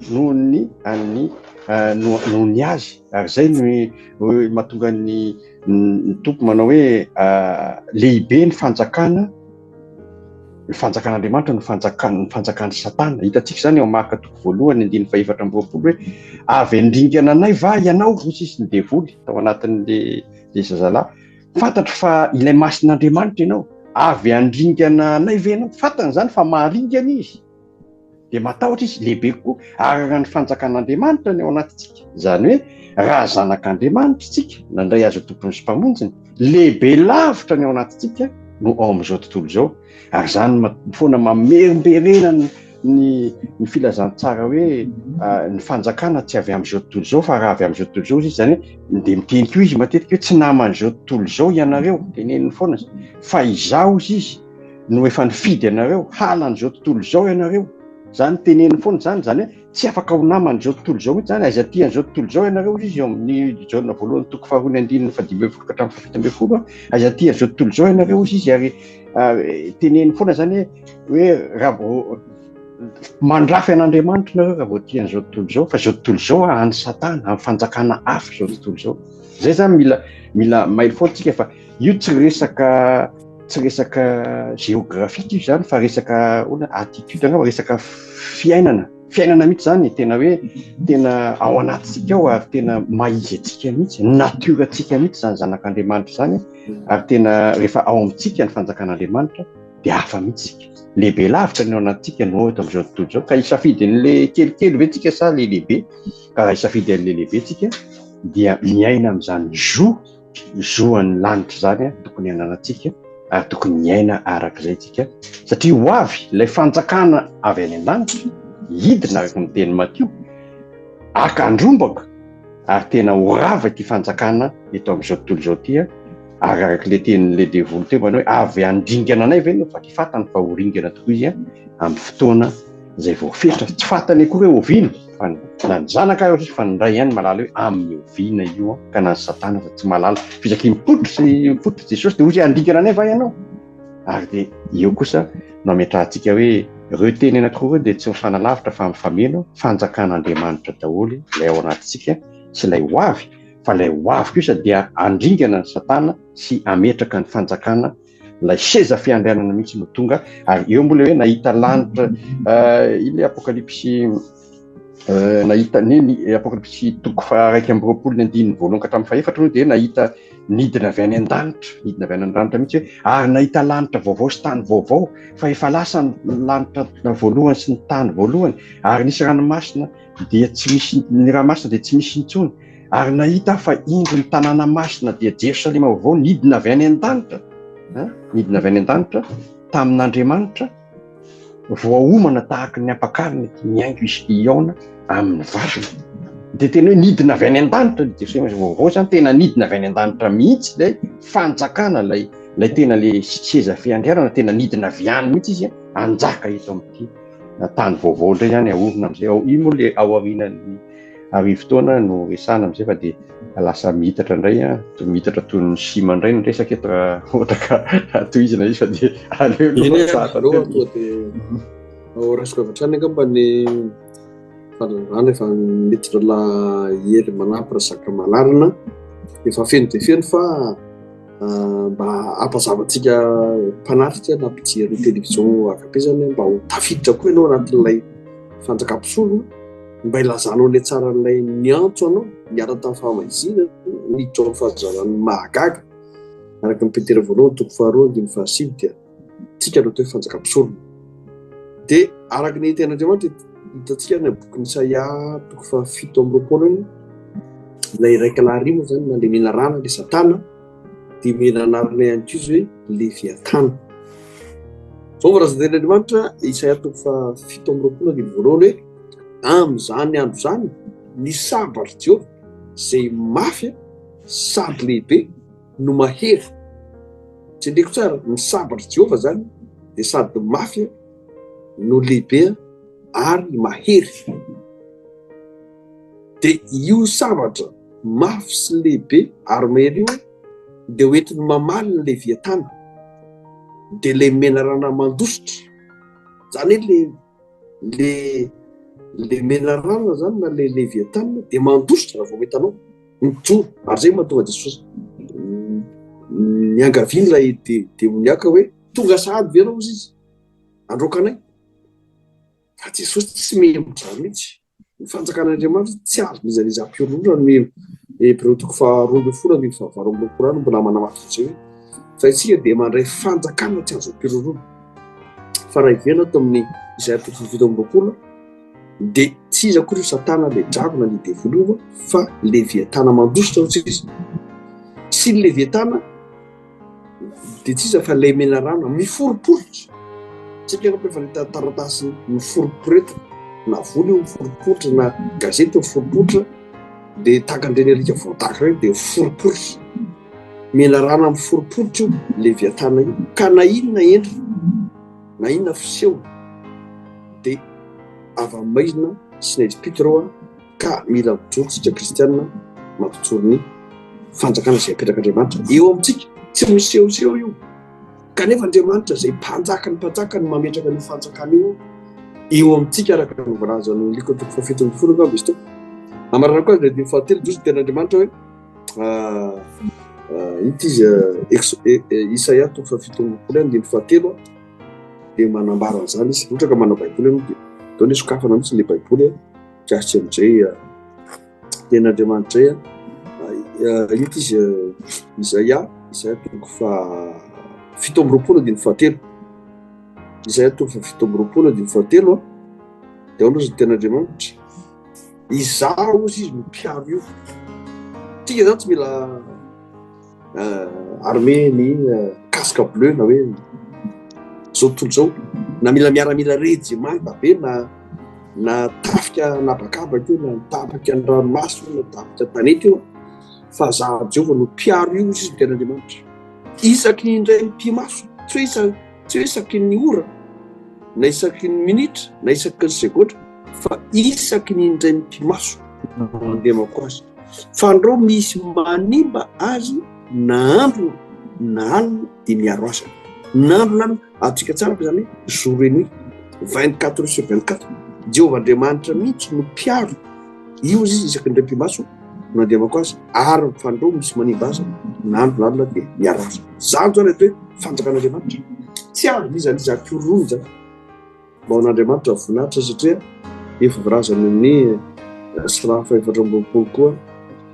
noho ny an'ny noho ny azy. Ary izay no mahatonga ny ny Tompo manao hoe lehibe ny fanjakana, ny fanjakan'Andriamanitra no fanjakan, ny fanjakan'i Satana. Hitantsika izany ao Marka toko voalohany andininy fahefatra amby roapolo hoe avy handringana anay va ianao? Hoy sisy ny devoly tao anatin'le le zazalahy. Fantatro fa ilay masin'Andriamanitra ianao. Avy handringana anay ve ianao? Fantany izany fa maharingana izy. Dia matahotra izy, lehibe kokoa araka ny fanjakan'Andriamanitra ny ao anatintsika. Izany hoe raha zanak'Andriamanitra isika, nandray azy ho tompony sy mpamonjiny, lehibe lavitra ny ao anatintsika no ao amin'izao tontolo izao. Ary izany foana mamerimberena ny ny filazantsara hoe ny fanjakana tsy avy amin'izao tontolo izao fa raha avy amin'izao tontolo izao izy, izany hoe dia miteny koa izy matetika hoe tsy naman'izao tontolo izao ianareo, teneniny foana fa izaho hozy izy no efa nifidy anareo hala an'izao tontolo izao ianareo, zany teneniny foana zany, zany hoe tsy afaka ho naman'izao tontolo izao mihitsy zany, aiza tia an'izao tontolo izao ianareo hozy izy eo amin'ny Jaona voalohany toko faharoa ny andininy fahadimy ambin'ny folo ka hatramin'ny fahafito ambin'ny folo, aiza tia an'izao tontolo izao ianareo hozy izy, ary teneniny foana zany hoe raha vao mandrafy an'Andriamanitra nareo raha vao tia an'izao tontolo izao, fa izao tontolo izao an'i Satana, amin'ny fanjakana hafa izao tontolo izao. Zay zany mila mila mailo foana tsika fa io tsy resaka tsy resaka géographique io zany fa resaka ahoana attitude angamba, resaka fiainana, fiainana mihitsy zany tena hoe tena ao anatintsika ao ary tena maha izy antsika mihitsy, nature antsika mihitsy zany zanak'Andriamanitra zany ary tena rehefa ao amintsika ny fanjakan'Andriamanitra. dia hafa mihitsy isika. Lehibe lavitra ny ao anatintsika no eto amin'izao tontolo izao. Ka hisafidy an'le kelikely ve tsika sa le lehibe? Ka raha hisafidy an'le lehibe tsika dia miaina amin'izany zo, zo an'ny lanitra izany tokony hananantsika ary tokony hiaina arak'izay tsika satria ho avy ilay fanjakana avy any an-danitra hidina araka ny tenin'i Matio haka andrombaka ary tena ho rava ity fanjakana eto amin'izao tontolo izao ity ary araka ilay tenin'ilay devoly teo manao hoe avy handringana anay ve nefa tsy fantany fa ho ringana tokoa izy amin'ny fotoana izay voafetra tsy fantany akory hoe oviana fa na ny zanaka ary fa ny ray ihany mahalala hoe amin'ny oviana io ka na ny satana fa tsy mahalala fizaky mipoitra sy mipoitra Jesosy dia hoy handringana anay va ianao ary dia eo kosa no ametrahantsika hoe ireo teny anankiroa ireo dia tsy mifanalavitra fa mifameno fanjakan'Andriamanitra daholo ilay ao anatintsika sy ilay ho avy fa ilay ho avy kosa dia handringana ny satana sy hametraka ny fanjakana ilay seza fiandrianana mihitsy no tonga ary eo mbola hoe nahita lanitra eh, ilay apokalypsy eh, nahita ny ny apokalypsy toko faha 21 ny andininy voalohany ka hatramin'ny fahefatra moa dia nahita nidina avy any an-danitra nidina avy any an-danitra mihitsy hoe ary nahita lanitra vaovao sy tany vaovao fa efa lasa ny lanitra voalohany sy ny tany voalohany ary nisy ranomasina dia tsy misy ny ranomasina dia tsy misy intsony Ary nahita aho fa indro ny tanàna masina dia Jerosalema vaovao nidina avy any an-danitra, nidina avy any an-danitra tamin'Andriamanitra, voaomana tahaka ny ampakarina ity mihaingo izy hihaona amin'ny vadiny. Dia tena hoe nidina avy any an-danitra ny Jerosalema vaovao izany, tena nidina avy any an-danitra mihitsy ilay fanjakana, ilay ilay tena ilay seza fiandrianana, tena nidina avy any mihitsy izy hanjaka eto amin'ity tany vaovao indray izany haorina amin'izay. Io moa ilay ao aorianan'ny Arivotaona no resahana amin'izay fa dia lasa mihitatra indray an, mihitatra toy ny sima indray ny resaka eto raha ohatra ka tohizana izy fa dia aleo aloha tsara teo. Aloha dia ho raisiko avy hatrany angamba ny fanazavana efa miditra la hery manampy resaka malarina efa feno dia feno fa mba hampazava antsika mpanatrika na mpijery ny télévision agape zany mba ho tafiditra koa ianao anatin'ilay fanjakam-pisorona Mba ilazanao ilay tsaran'ilay niantso anao niala tamin'ny fahamaizinana niditra ao amin'ny fahazavany mahagaga, araka ny Petera voalohany toko faharoa andininy fahasivy dia tsika no atao hoe fanjakam-pisorona. Dia araka ny tenin'Andriamanitra hitantsika any amin'ny bokin'i Isaia toko fahafito amby roapolo iny, ilay iraika lahy ry moa izany na ilay menarana ilay Satana dia omena anarana ihany koa izy hoe Leviatana. Izao no voalazan'Andriamanitra Isaia toko fahafito amby roapolo andininy voalohany hoe Amin'izany andro izany, ny sabatr'i Jehovah, izay mafy sady lehibe, no mahery. Tsindriako tsara, ny sabatr'i Jehovah izany dia sady mafy no lehibe ary mahery. Dia io sabatra mafy sy lehibe ary mahery io dia hoentiny mamaly ny Leviatana, dia ilay menarana mandositra. Izany hoe ilay Le le menarana zany na le leviathan dia mandositra raha vao mahita anao, mijoro, ary zay mahatonga Jesosy niangaviany ilay demoniaka hoe tonga sahady ve ianao hozy izy handroaka anay, fa Jesosy tsy mihemotra mihitsy. Ny fanjakan'Andriamanitra tsy azon'iza n'iza ampihorohoroana ny Hebreo toko faharoa ambin'ny folo andininy fahavalo amby roapolo any mbola manamafy an'izay hoe fa isika dia mandray fanjakana tsy azo ampihorohoroana. Fa raha hiverina ato amin'ny Isaia toko faha 27 dia tsy iza akory io Satana ilay dragona ny devoly io fa Leviatana mandositra hoy izy. Sy ny Leviatana dia tsy iza fa ilay menarana miforiporitra. Tsy haiko angamba efa nahita taratasy miforiporetina, na vola io miforiporitra na gazety miforiporitra, dia tahaka an'ireny alika voadaka ireny dia miforiporitra. Menarana miforiporitra io leviatana io, ka na inona endriny, na inona fisehony, dia avy amin'ny maizina sy ny haizim-pito ireo. Ka mila mijoro isika kristiana mampijoro ny fanjakana izay apetrak'Andriamanitra eo amintsika. Tsy misehoseho io. Kanefa Andriamanitra izay mpanjaka ny mpanjaka no mametraka an'io fanjakana io eo amintsika araka ny voalazan'ny Lioka toko faha 17 angamba izy teo. Amarana koa ny andininy fahatelo Jiosy ny tenin'Andriamanitra hoe inty izy Isaia toko faha 27 andininy fahatelo dia manambara an'izany izy. Ohatra ka manao Baiboly ianao dia atao hoe sokafana mihitsy ilay Baiboly. Mikasika an'izay tenin'Andriamanitra izay, inona izy Izaia, Izaia toko faha 27 andininy fahatelo. Isaia toko faha 27 andininy fahatelo a, dia ao aloha ny tenin'Andriamanitra. Izaho hozy izy no mpiaro io. Tsika zany tsy mila armée ny casque bleu na hoe zao tontolo zao na mila miaramila rejimanta be na na tafika nabakabaka io na tapaka ny ranomasina na tafika tanety io fa za Jehovah no mpiaro io izy tena Andriamanitra. Isaky ny indray mipi-maso, tsy hoe isa tsy hoe isaky ny ora na isaky ny minitra na isaky ny segondra fa isaky ny indray mipi-maso no andemako azy. Fa andrao misy manimba azy na andro na alina dia miaro azy. Na andro na alina, azontsika tsara fa izany hoe jour et nuit, 24 heures sur 24. Jehovah Andriamanitra mihitsy no mpiaro io izy isaky ny indray mipi-maso no andemako azy ary ny fandroa misy manimba azy na andro na alina dia miaro azy. Izany izao ilay atao hoe fanjakan'Andriamanitra. Tsy azo n'iza n'iza ampihorohoroana izany. Mba ho an'Andriamanitra ny voninahitra satria efa voalazany amin'ny Sra faha-24 koa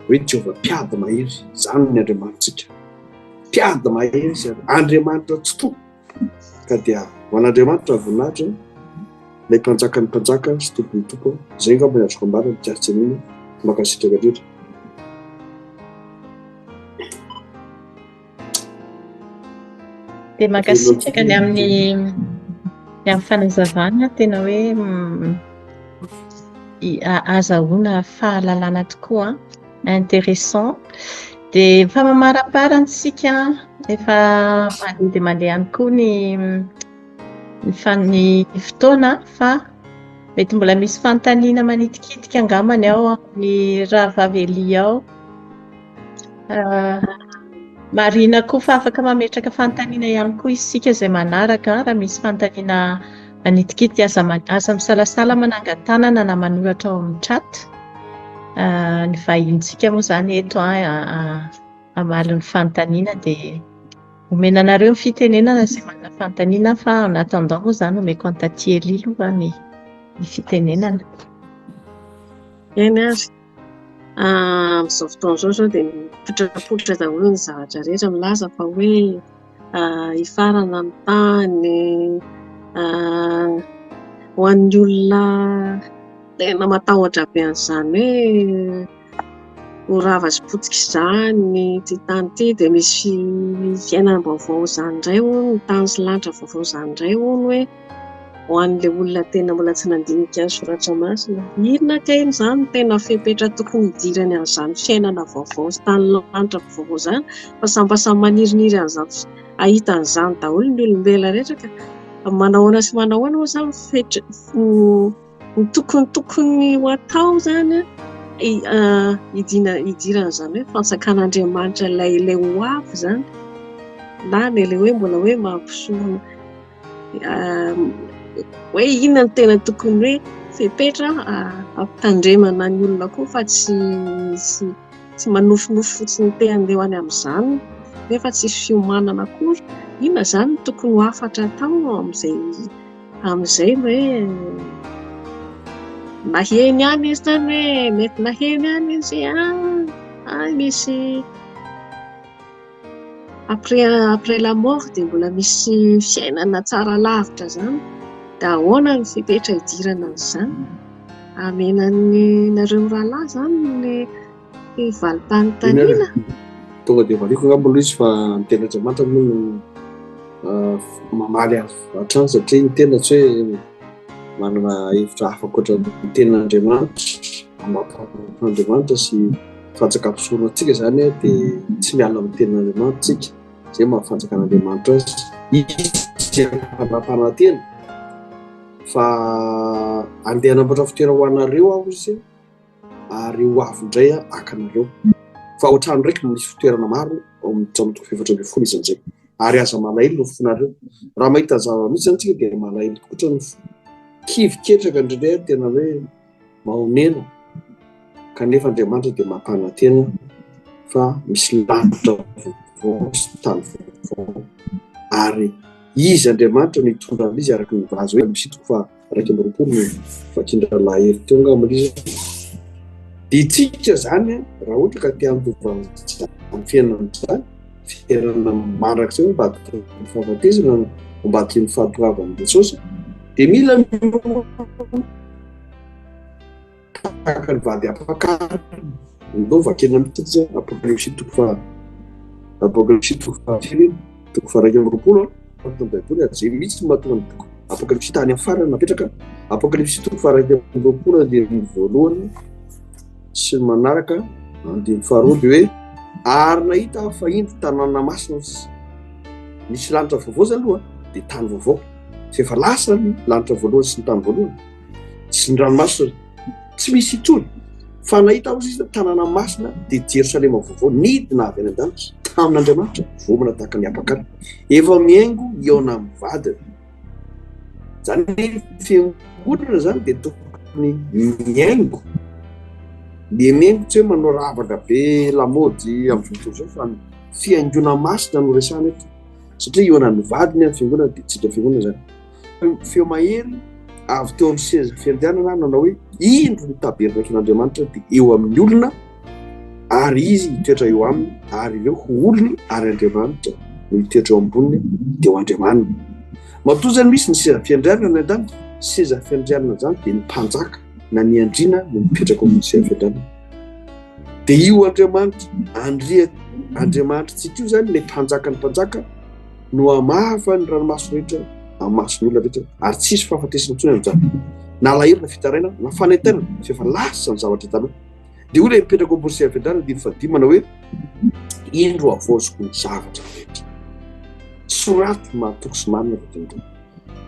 hoe Jehovah mpiady mahery. Izany ny Andriamanitsika. Mpiady mahery izy ary Andriamanitra tsitoha. Ka dia ho an'Andriamanitra ny voninahitra, ilay mpanjakan'ny mpanjaka sy tompon'ny tompo. Izay angamba ny azoko ambara mikasika an'iny. Mankasitraka indrindra. Dia mankasitraka ny amin'ny ny amin'ny fanazavana tena hoe azahoana fahalalana tokoa intéressant. Dia efa mamaraparana isika efa mandeha dia mandeha ihany koa ny ny fotoana fa mety mbola misy fanontaniana manitikitika angambany ao amin'ny rahavavy Elia ao. Marihina koa fa afaka mametraka fanontaniana ihany koa isika izay manaraka raha misy fanontaniana manitikitika aza aza misalasala manangan-tanana na manoratra ao amin'ny chat. Ny vahinintsika moa izany eto hamaly ny fanontaniana dia omena anareo ny fitenenana izay manana fanontaniana fa en attendant moa izany omeko an'i Tatie Elia aloha ny fitenenana. Eny ary. Amin'izao fotoana izao izao dia mipotrapotra daholo ny zavatra rehetra milaza fa hoe hifarana ny tany, ho an'ny olona tena matahotra be an'izany hoe ho rava sy potika izany ity tany ity dia misy fiainam-baovao izany indray hono, ny tany sy lanitra vaovao izany indray hono hoe. ho an'ilay olona tena mbola tsy nandinika ny soratra masina. Inona kay izany no tena fepetra tokony hidirany an'izany fiainana vaovao sy tany lanitra vaovao izany fa samy mba samy maniriniry an'izany hahita an'izany daholo ny olombelona rehetra ka manahoana sy manahoana moa izany fetra ny tokony tokony ho atao izany hidina hidiran'izany hoe fanjakan'Andriamanitra ilay ilay ho avy izany na ilay hoe mbola hoe mampisorona hoe inona no tena tokony hoe fepetra hampitandremana ny olona koa fa tsy tsy tsy manofinofy fotsiny te handeha ho any amin'izany nefa tsisy fiomanana akory. Inona izany no tokony ho hafatra atao amin'izay amin'izay hoe naheno ihany izy izany hoe mety naheno ihany izy ah misy Après après la mort dia mbola misy fiainana tsara lavitra izany. Dia ahoana ny fepetra hidirana an'izany? Hamena ny nareo mirahalahy izany ny valim-panontaniana? Tonga dia valiako angamba aloha izy fa ny tenin'Andriamanitra moa no mamaly azy hatrany satria ny tena tsy hoe manana hevitra hafa ankoatra ny tenin'Andriamanitra, maha-mpanompon'Andriamanitra sy Fanjakam-pisorona antsika izany dia tsy miala amin'ny tenin'Andriamanitra isika, izay maha fanjakan'Andriamanitra azy. Izy efa nampanantena fa andeha hanamboatra fitoerana ho anareo aho izy ary ho avy indray aho haka anareo. Fa ao an-trano raiky no misy fitoerana maro ao amin'ny Jaona toko faha-14 izy amin'izay. Ary aza malahelo ny fonareo. Raha mahita zava-misy izany isika dia malahelo tokotra ny fo. Kivy ketraka indraindray ary tena hoe mahonena kanefa Andriamanitra dia mampanantena fa misy lanitra vaovao sy tany vaovao ary Izy Andriamanitra no hitondra an'izy araka ny voalaza hoe misy toko faha 21 no vakindralahy hery teo angamba izy dia itsika izany raha ohatra ka te handova izany fiainana izany fiainana mandrakizay mba fahafatesana. ambadiky ny fahatongavan'i Jesosy dia mila miomana tahaka ny vady ampakarina. Ndao vakina mihitsy izy Apokalypsy toko faha Apokalypsy toko faha firy iny? Toko faha 21 an, ato amin'ny Baiboly ary izay mihitsy no mahatonga ny boky Apokalypsy tany amin'ny farany napetraka. Apokalypsy toko faha 21 andininy voalohany sy ny manaraka andininy faharoa dia hoe ary nahita aho fa indro tanàna masina nisy lanitra vaovao izany aloha dia tany vaovao. Fa efa lasa ny lanitra voalohany sy ny tany voalohany sy ny ranomasina tsy misy intsony. Fa nahita aho izy tanàna masina dia Jerosalema vaovao nidina avy any an-danitra tamin'Andriamanitra voamana tahaka ny ampakarina. Efa mihaingo hihaona amin'ny vadiny. Izany hoe ny fiangonana izany dia tokony mihaingo. Ny mihaingo tsy hoe manao ravaka be lamaody amin'izao tontolo izao fa ny fihaingoana masina no resahana eto. Satria hihaona amin'ny vadiny ny fiangonana dia tsika fiangonana izany. Feo mahery avy teo amin'ny seza fiandrianana nanao hoe indro ny tabernakin'Andriamanitra dia eo amin'ny olona ary izy hitoetra eo aminy ary ireo ho olony ary Andriamanitra no hitoetra eo amboniny dia ho Andriamaniny. Matoa izany misy ny seza fiandrianana any an-danitra, seza fiandrianana izany dia ny mpanjaka na ny andriana no mipetraka ao amin'ny seza fiandrianana. Dia io Andriamanitra andria Andriamanitritsika io izany ilay mpanjakan'ny mpanjaka no hamafa ny ranomaso rehetra amin'ny mason'ny olona rehetra ary tsy hisy fahafatesana intsony amin'izany na alahelo na fitaraina na fanaintainana fa efa lasa ny zavatra taloha. Dia hoy ilay mipetraka ao ambony seza fiandrianana andininy fahadimy manao hoe indro havaoziko ny zavatra rehetra. Soraty mahatoky sy marina fa dia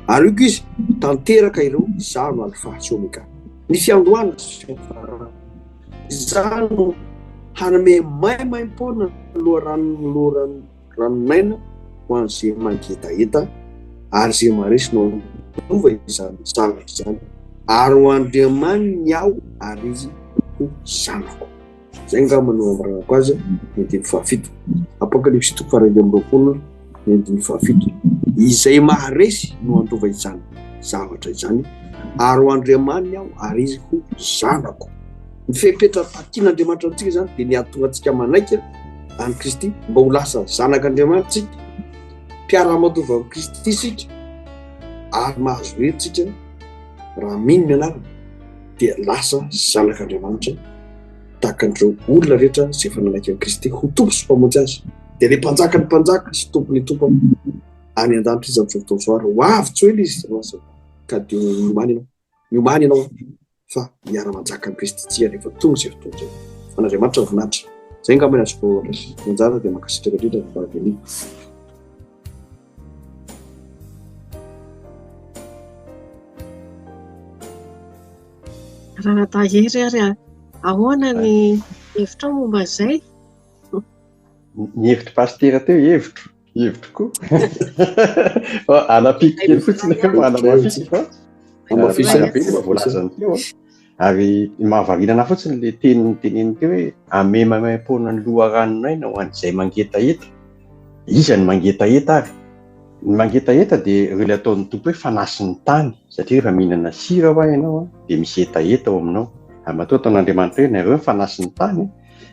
Ary hoy koa izy, tanteraka ireo, izaho no Alfa sy Omega, ny fiandohana sy fiafarana. Izaho no hanome maimaimpoana ny loharanon'ny loharano ranon'aina ho an'izay mangetaheta ary izay maharesy no handova izany zavatra izany, ary ho Andriamaniny aho ary izy ho zanako. Izay angamba no hamaranako azy ny andininy fahafito. Apokalypsy toko faha 21 ny andininy fahafito. Izay maharesy no handova izany zavatra izany, ary ho Andriamaniny aho ary izy ho zanako. Ny fepetra takian'Andriamanitra amintsika izany dia ny hahatonga antsika manaiky an'i Kristy mba ho lasa zanak'Andriamanitra isika, mpiara-mandova amin'i Kristy isika ary mahazo hery isika raha mino ny anarany dia lasa zanak'Andriamanitra tahaka an'ireo olona rehetra izay efa nanaiky an'i Kristy ho Tompo sy Mpamonjy azy. Dia ilay Mpanjakan'ny mpanjaka sy Tompon'ny tompo any an-danitra izy amin'izao fotoana izao ary ho avy tsy ho ela izy ka dia miomàna ianao. Miomàna ianao fa miara-manjaka amin'i Kristy tsika rehefa tonga izay fotoana izay. An'Andriamanitra ny voninahitra. Izay angamba ny azoko andraisana anjara dia mankasitraka indrindra ny fahavelomana. Ranadahy Hery ary ahoana ny hevitrao momba izay? Ny hevitr'i Pasitera teo hevitro, hevitro koa. Fa anampiako kely fotsiny angamba hanamafisiko fa Hamafisina. be ny voalazany teo an. Ary mahavariana anahy fotsiny ilay teny noteneniny teo hoe ame maimaimpoana ny loharanon'aina ho an'izay mangetaheta. Iza no mangetaheta ary? Ny mangetaheta dia ireo ilay ataon'ny Tompo hoe fanasin'ny tany, satria rehefa mihinana sira hoa ianao an, dia misy hetaheta ao aminao. Ary matoa ataon'Andriamanitra hoe nareo ny fanasin'ny tany,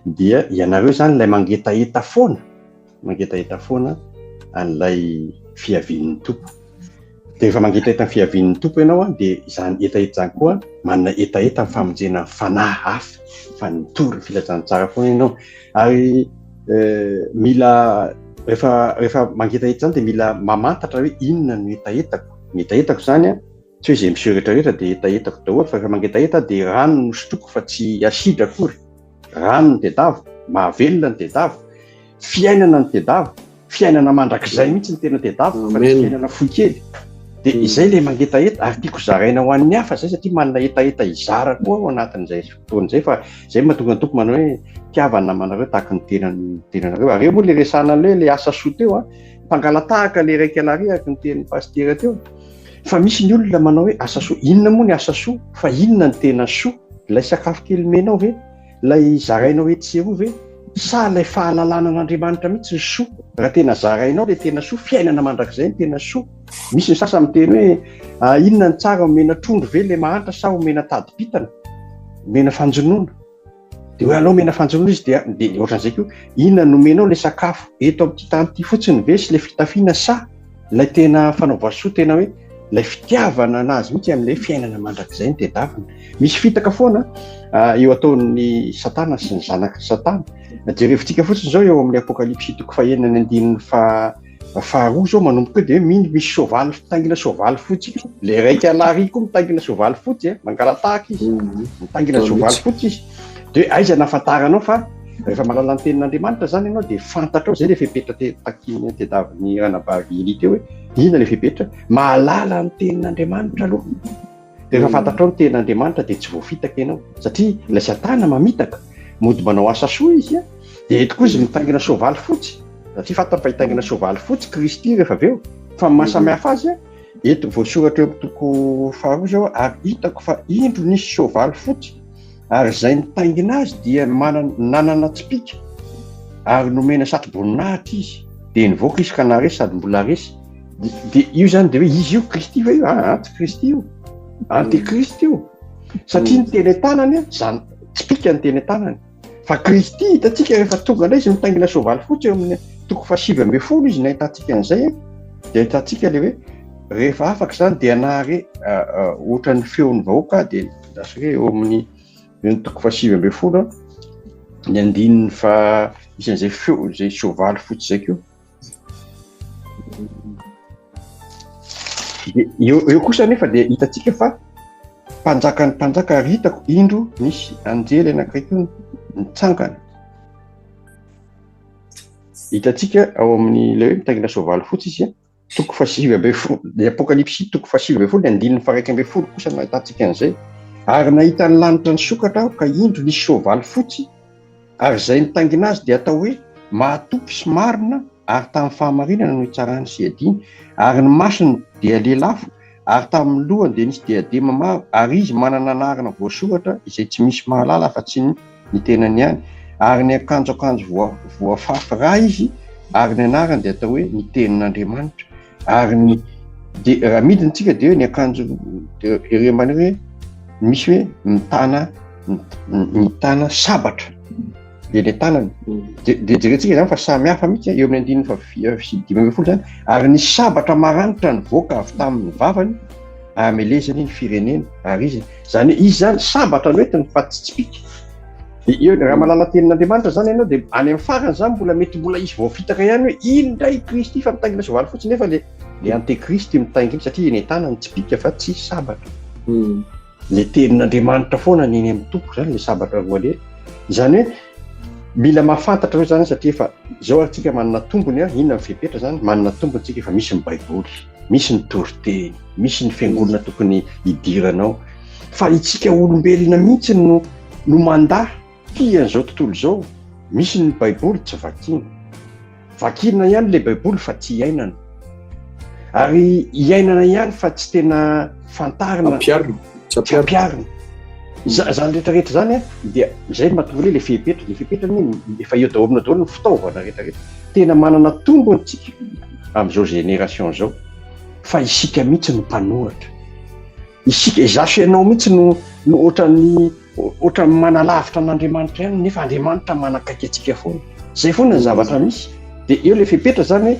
dia ianareo izany ilay mangetaheta foana, mangetaheta foana an'ilay fiavian'ny Tompo. Dia rehefa mangetaheta ny fiavian'ny Tompo ianao an, dia izany hetaheta izany koa manana hetaheta ny famonjena ny fanahy hafa, fa nitory ny filazantsara foana ianao. Ary mila rehefa rehefa mangetaheta izany dia mila mamantatra hoe inona no hetahetako. Ny hetahetako izany an, tsy hoe izay miseho rehetra rehetra dia hetahetako daholo fa rehefa mangetaheta aho dia rano no sotroiko fa tsy asidra akory. Rano no tedaviko, mahavelona no tedaviko, fiainana no tedaviko, fiainana mandrakizay mihitsy no tena tedaviko fa tsy fiainana fohy kely. Dia izay ilay mangetaheta ary tiako zaraina ho an'ny hafa izay satria manana hetaheta hizara koa aho anatin'izay fotoana izay fa izay no mahatonga ny Tompo manao hoe tiava ny namanareo tahaka ny tenan'ny tenanareo. Ary eo moa ilay resahana an'ilay hoe ilay asa soa teo an, mpangalatahaka ilay iraika lahy araka ny tenin'ny pasitera teo. Fa misy ny olona manao hoe asa soa, inona moa ny asa soa fa inona ny tena soa? Ilay sakafo kely omenao ve? Ilay zarainao etsy sy eroa ve? Sa ilay fahalalana an'Andriamanitra mihitsy ny soa? Raha tena zarainao ilay tena soa, fiainana mandrakizay ny tena soa. Misy ny sasany miteny hoe ah, inona ny tsara omena trondro ve ilay mahantra sa omena tadim-pitana? Omena fanjonoana. Dia hoe alao omena fanjonoana izy dia dia ohatran'izay koa, inona no omenao ilay sakafo eto amin'ity tany ity fotsiny ve sy ilay fitafiana sa? Ilay tena fanaovan-soa tena hoe ilay fitiavana anazy mihitsy amin'ilay fiainana mandrakizay no tedavina. Misy fitaka foana eo ataon'ny Satana sy ny zanak'i Satana. Jerevintsika fotsiny izao eo amin'ny Apokalypsy toko fahenina ny andininy fa faharoa izao manomboka eo dia hoe mino misy soavaly mitaingina soavaly fotsy. Ilay raika lahy koa mitaingina soavaly fotsy, eh, mangala-tahaka izy. Mitaingina soavaly fotsy izy. Dia hoe aiza nahafantaranao fa rehefa mahalala ny tenin'Andriamanitra izany ianao dia fantatrao izay ilay fepetra takian'ny tediavin'ny ranabavy Elia teo hoe inona ilay fepetra? Mahalala ny tenin'Andriamanitra aloha. Dia rehefa fantatrao ny tenin'Andriamanitra dia tsy voafitaka ianao satria ilay satana mamitaka, mody manao asa soa izy a, dia eto koa izy mitaingina soavaly fotsy satria fantany fa hitaingina soavaly fotsy Kristy rehefa avy eo. Fa ny maha samy hafa azy a, eto voasoratra eo amin'ny toko faharoa izao ary hitako fa indro nisy soavaly fotsy ary izay nitaingina azy dia manana nanana tsipìka ary nomena satroboninahitra izy, dia nivoaka izy ka naharesy sady mbola resy. Dia io izany dia hoe izy io Kristy ve io? Ah, tsy Kristy io, antikristy io, satria ny teny an-tanany izany tsipìka ny teny an-tanany. Fa Kristy hitantsika rehefa tonga indray izy mitaingina soavaly fotsy eo amin'ny toko fahasivy ambin'ny folo izy nahitantsika an'izay, dia ahitantsika ilay hoe rehefa afaka izany dia nahare ohatran'ny feon'ny vahoaka dia lasa hoe eo amin'ny eo toko fahasivy ambin'ny folo ny andininy fa misy an'izay feo izay soavaly fotsy izay koa. Dia eo eo kosa anefa dia hitantsika fa mpanjakan'ny mpanjaka ary hitako indro nisy anjely anankiray koa nitsangana. Hitantsika ao amin'ny ilay hoe mitaingina soavaly fotsy izy toko fahasivy ambin'ny folo, ny Apokalypsy toko fahasivy ambin'ny folo, ny andininy faharaika ambin'ny folo kosa no ahitantsika an'izay. Ary nahita ny lanitra nisokatra aho ka indro nisy soavaly fotsy, ary izay nitaingina azy dia atao hoe mahatoky sy marina ary tamin'ny fahamarinana no itsarany sy iadiany, ary ny masony dia lelafo, ary tamin'ny lohany dia nisy diadema maro, ary izy manana anarana voasoratra izay tsy misy mahalala afa-tsy ny ny tenany ihany, ary niakanjo akanjo voa, voafafy ra izy, ary ny anarany dia atao hoe ny Tenin'Andriamanitra. Ary ny, dia raha midina tsika dia hoe ny akanjo dia ery ambany hoe misy hoe mitana mitana sabatra dia ilay tanany. Dia, dia jerentsika izany fa samy hafa mihitsy eo amin'ny andininy faha 15 izany, ary ny sabatra maranitra nivoaka avy tamin'ny vavany hamelezany ny firenena, ary izy Izany hoe izy izany sambatra no entiny fa tsy tsipìka. Dia eo raha mahalala tenin'Andriamanitra izany ianao dia any amin'ny farany izany mbola mety mbola hisy voafitaka ihany hoe iny indray i Kristy fa mitaingina soavaly fotsiny nefa le le antekristy mitaingina satria eny an-tanany tsipìka fa tsy sabatra. Hmm. Le tenin'Andriamanitra foana ny eny amin'ny Tompo izany le sabatra roa lela. Izany hoe mila mahafantatra eo izany satria efa izao ary tsika manana tombony a, inona ny fepetra izany? Manana tombony tsika efa misy ny Baiboly. Misy ny toriteny, misy ny fiangonana tokony hidiranao, fa itsika olombelona mihitsy no no mandà tia an'izao tontolo izao, misy ny baiboly tsy vakiana, vakiana ihany le baiboly fa tsy iainana, ary iainana ihany fa tsy tena fantarina, Ampiharina, tsy ampiharina. Zany rehetra rehetra zany dia izay no mahatonga hoe le fepetra, le fepetra anie efa eo daholo daholo ny fitaovana rehetra rehetra. Tena manana tombony tsika amin'izao génération izao fa isika mihitsy no mpanohatra. Isika, izaho sy ianao mihitsy no no ohatran'ny ohatran'ny manalavitra an'Andriamanitra ihany nefa Andriamanitra manakaiky antsika foana. Izay foana ny zavatra misy. Dia eo le fepetra zany hoe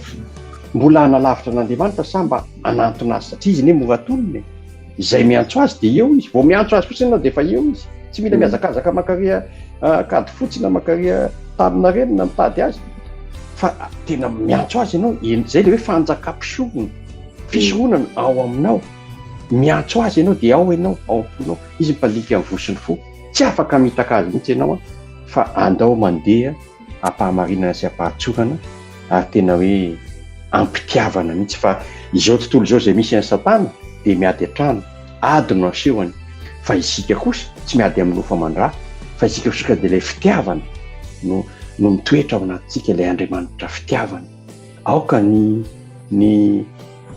mbola hanalavitra an'Andriamanitra sa mba hanantona azy satria izy anie mora tolona e. Izay miantso azy dia eo izy. Vao miantso azy fotsiny ianao dia efa eo izy. Tsy mila mihazakazaka mankaria kady fotsy na mankaria taninarena na mitady azy. Fa tena miantso azy ianao. Izay ilay hoe fanjakam-pisorona. Fisoronana ao aminao. Miantso azy ianao dia ao ianao, ao am-ponao. Izy mpandinika ny voa sy ny fo. Tsy afaka mitaka azy mihitsy ianao fa andao mandeha am-pahamarinana sy am-pahatsorana ary tena hoe am-pitiavana mihitsy fa izao tontolo izao izay misy an'i Satana dia miady an-trano, ady no asehony fa isika kosa tsy miady amin'ny nofo aman-drà fa isika kosa dia ilay fitiavana no no mitoetra ao anatintsika, ilay Andriamanitra fitiavana. Aoka ny ny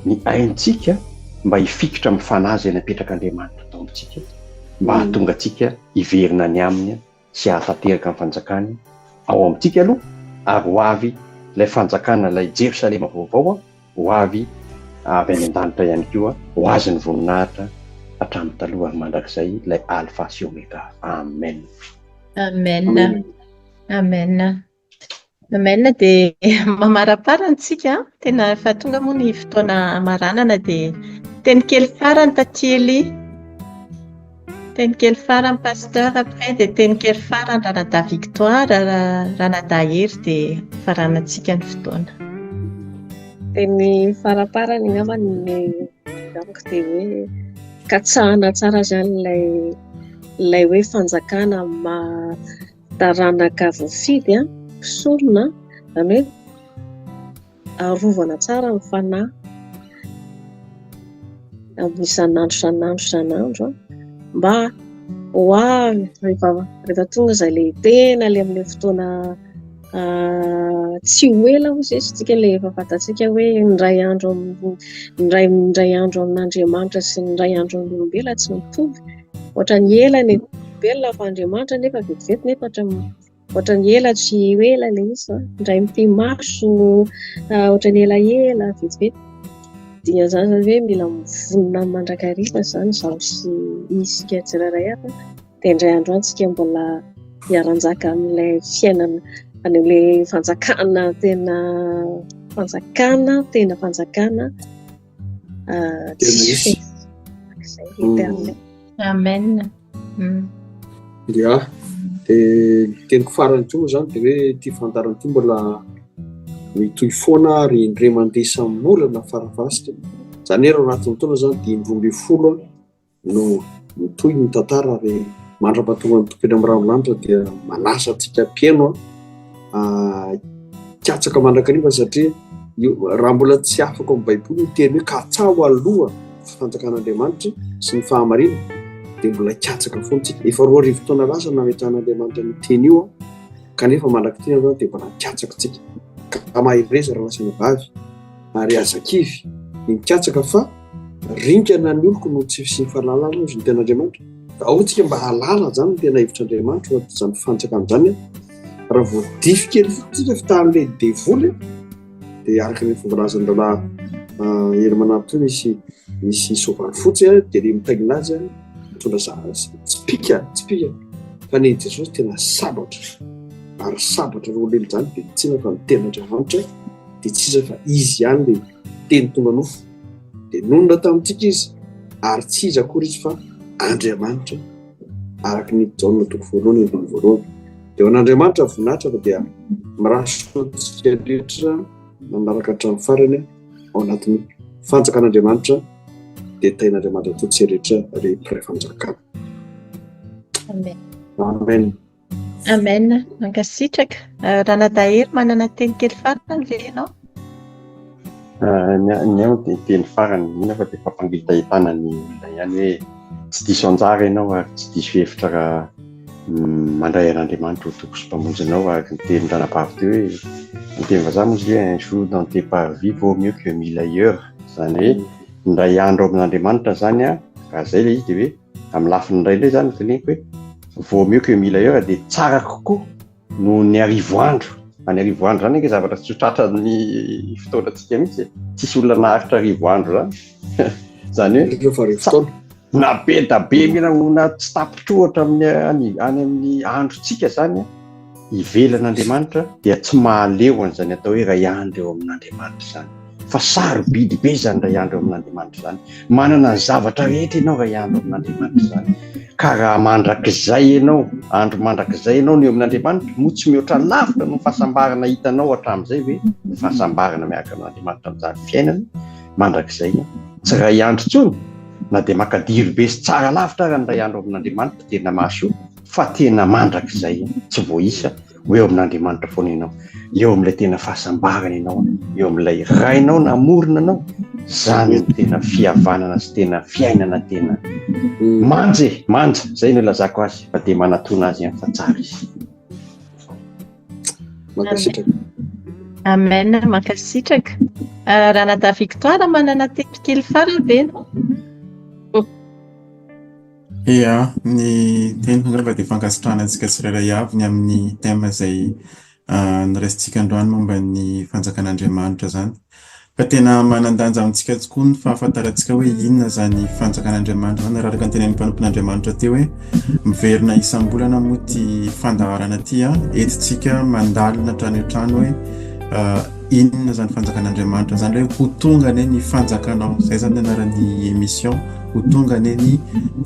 ny aintsika mba hifikitra amin'ny fanahy izay napetrak'Andriamanitra tao amintsika mba hahatonga antsika hiverina any Aminy sy hahatanteraka ny fanjakany ao amintsika aloha ary ho avy ilay fanjakana ilay Jerosalema vaovao ho avy avy any an-danitra ihany koa ho azy ny voninahitra hatramin'ny taloha ary mandrakizay ilay Alpha sy Omega. Amen. Amen. Amen. Amen dia mamaraparana tsika tena efa tonga moa ny fotoana hamaranana dia teny kely farany taty Elie. Teny kely farany Pasteur après dia teny kely farany Ranadahy Victoire, Ranadahy Hery dia faranantsika ny fotoana. Teny faraparany angamba ny amiko dia hoe katsahana tsara izany ilay ilay hoe fanjakana maha taranaka voafidy an, mpisorona, izany hoe arovana tsara ny fanahy amin'ny isan'andro isan'andro isan'andro mba ho avy rehefa rehefa tonga izay ilay tena ilay amin'ilay fotoana tsy ho ela hoy izy isika ilay efa fantatsika hoe ny iray andro amin'ny ny iray ny iray andro amin'Andriamanitra sy ny iray andro amin'ny olombelona tsy mitovy. Ohatran'ny ela ny olombelona fa Andriamanitra nefa vetivety nefa ohatran'ny ohatran'ny ela tsy ho ela ilay izy fa indray mipi-maso ohatran'ny elaela vetivety. Dikan'izany izany hoe mila mivonona mandrakariva izany izaho sy isika tsirairay avy dia indray andro any isika mbola hiara-hanjaka amin'ilay fiainana any amin'ilay fanjakana tena fanjakana tena fanjakana tsisy fetra. Izay éternel. Amen. Ya, dia ny teniko farany koa moa izany dia hoe ity fandaharana ity mbola mitohy foana ary indray mandeha isam-bolana farafahasika. Izany hoe raha ao anatin'ny taona izany dia in-droambinifolo no mitohy ny tantara ary mandra-pahatonga ny Tompo eny amin'ny rano lanitra dia manasa antsika mpihaino hikatsaka mandrakariva satria raha mbola tsy afaka amin'ny Baiboly ny teny hoe katsaho aloha fanjakan'Andriamanitra sy ny fahamarinana dia mbola hikatsaka foana tsika. Efa 2000 taona lasa nametrahan'Andriamanitra ny teny io kanefa mandrak'ity androany dia mbola mikatsaka tsika. Ka mahereza raha lasa vavy ary aza kivy ny mikatsaka fa ringana ny oloko no tsy fisian'ny fahalalana hozy ny tenin'Andriamanitra. Ao tsika mba hahalala izany ny tena hevitr'Andriamanitra ho izany fanjakana izany. Raha vao dify kely fotsiny tsika fitahan'ilay devoly dia araka ny voalazan'ny rahalahy Hery Manampy teo misy misy soavaly fotsy dia ilay mitaingina azy mitondra tsipìka tsipìka fa ny Jesosy tena sabatra ary sabatra roa lela izany dia tsy inona fa ny tenin'Andriamanitra dia tsy iza fa izy ihany ilay teny tonga nofo dia nonina tamintsika izy ary tsy iza akory izy fa Andriamanitra araka ny Jaona toko voalohany andininy voalohany. Dia ho an'Andriamanitra voninahitra fa dia mirary soa antsika rehetra manaraka hatramin'ny farany ao anatin'ny fanjakan'Andriamanitra dia tahin'Andriamanitra toa antsika rehetra ry mpiray fanjakana. Amen. Amen. Amen. Mankasitraka. Ranadahery manana teny kely farany ve ianao? Ny ahy dia teny farany indrindra fa dia fampangitahitana ny olona ihany hoe tsy diso anjara ianao ary tsy diso hevitra raha mandray an'Andriamanitra ho Tompo sy Mpamonjy anao araka ny tenin'ny ranabavy teo hoe ny teny vazaha moa izy hoe un jour dans tes parvis vaut mieux que mille ailleurs izany hoe indray andro amin'Andriamanitra izany an raha izay ilay izy dia hoe Amin'ny lafiny iray indray izany no teneniko hoe vaut mieux que mille ailleurs dia tsara kokoa noho ny arivo andro. Any arivo andro izany ange zavatra tsy ho tratran'ny fotoanantsika mihitsy e. Tsisy olona naharitra arivo andro izany. Izany hoe na be da be mila ho na tsy tapitrohatra amin'ny any any amin'ny androntsika izany ivelan'Andriamanitra dia tsy mahaleo an'izany atao hoe iray andro eo amin'Andriamanitra izany. Fa sarobidy be izany iray andro eo amin'Andriamanitra izany. Manana ny zavatra rehetra ianao iray andro amin'Andriamanitra izany. Ka raha mandrakizay ianao, andro mandrakizay ianao no eo amin'Andriamanitra, moa tsy mihoatra lavitra noho ny fahasambarana hitanao hatramin'izay ve ny fahasambarana miaraka amin'Andriamanitra amin'izany fiainana mandrakizay? Tsy iray andro intsony, na dia makadiry be sy tsara lavitra ara ny iray andro amin'Andriamanitra tena mahasoa, fa tena mandrakizay tsy voaisa ho eo amin'Andriamanitra foana ianao, eo amin'ilay tena fahasambarana ianao, eo amin'ilay Rainao namorona anao, izany no tena fihavanana sy tena fiainana tena manja e, manja, izay no ilazako azy fa dia manatona azy ihany fa tsara izy. Mankasitraka. Amen, mankasitraka. Ranadahy Victoire manana teny kely farany ve ianao? Ia, ny teniko angamba dia fankasitrahana antsika tsirairay avy ny amin'ny thème izay noraisintsika androany momba ny fanjakan'Andriamanitra izany. Fa tena manan-danja amintsika tokoa ny fahafantarantsika hoe inona izany fanjakan'Andriamanitra izany, raha araka ny tenenin'ny mpanompon'Andriamanitra teo hoe miverina isam-bolana moa ity fandaharana ity, entintsika mandalina hatrany hatrany hoe inona izany fanjakan'Andriamanitra izany, hoe ho tonga anie ny fanjakanao, izay izany ny anaran'ny émission, ho tonga anie ny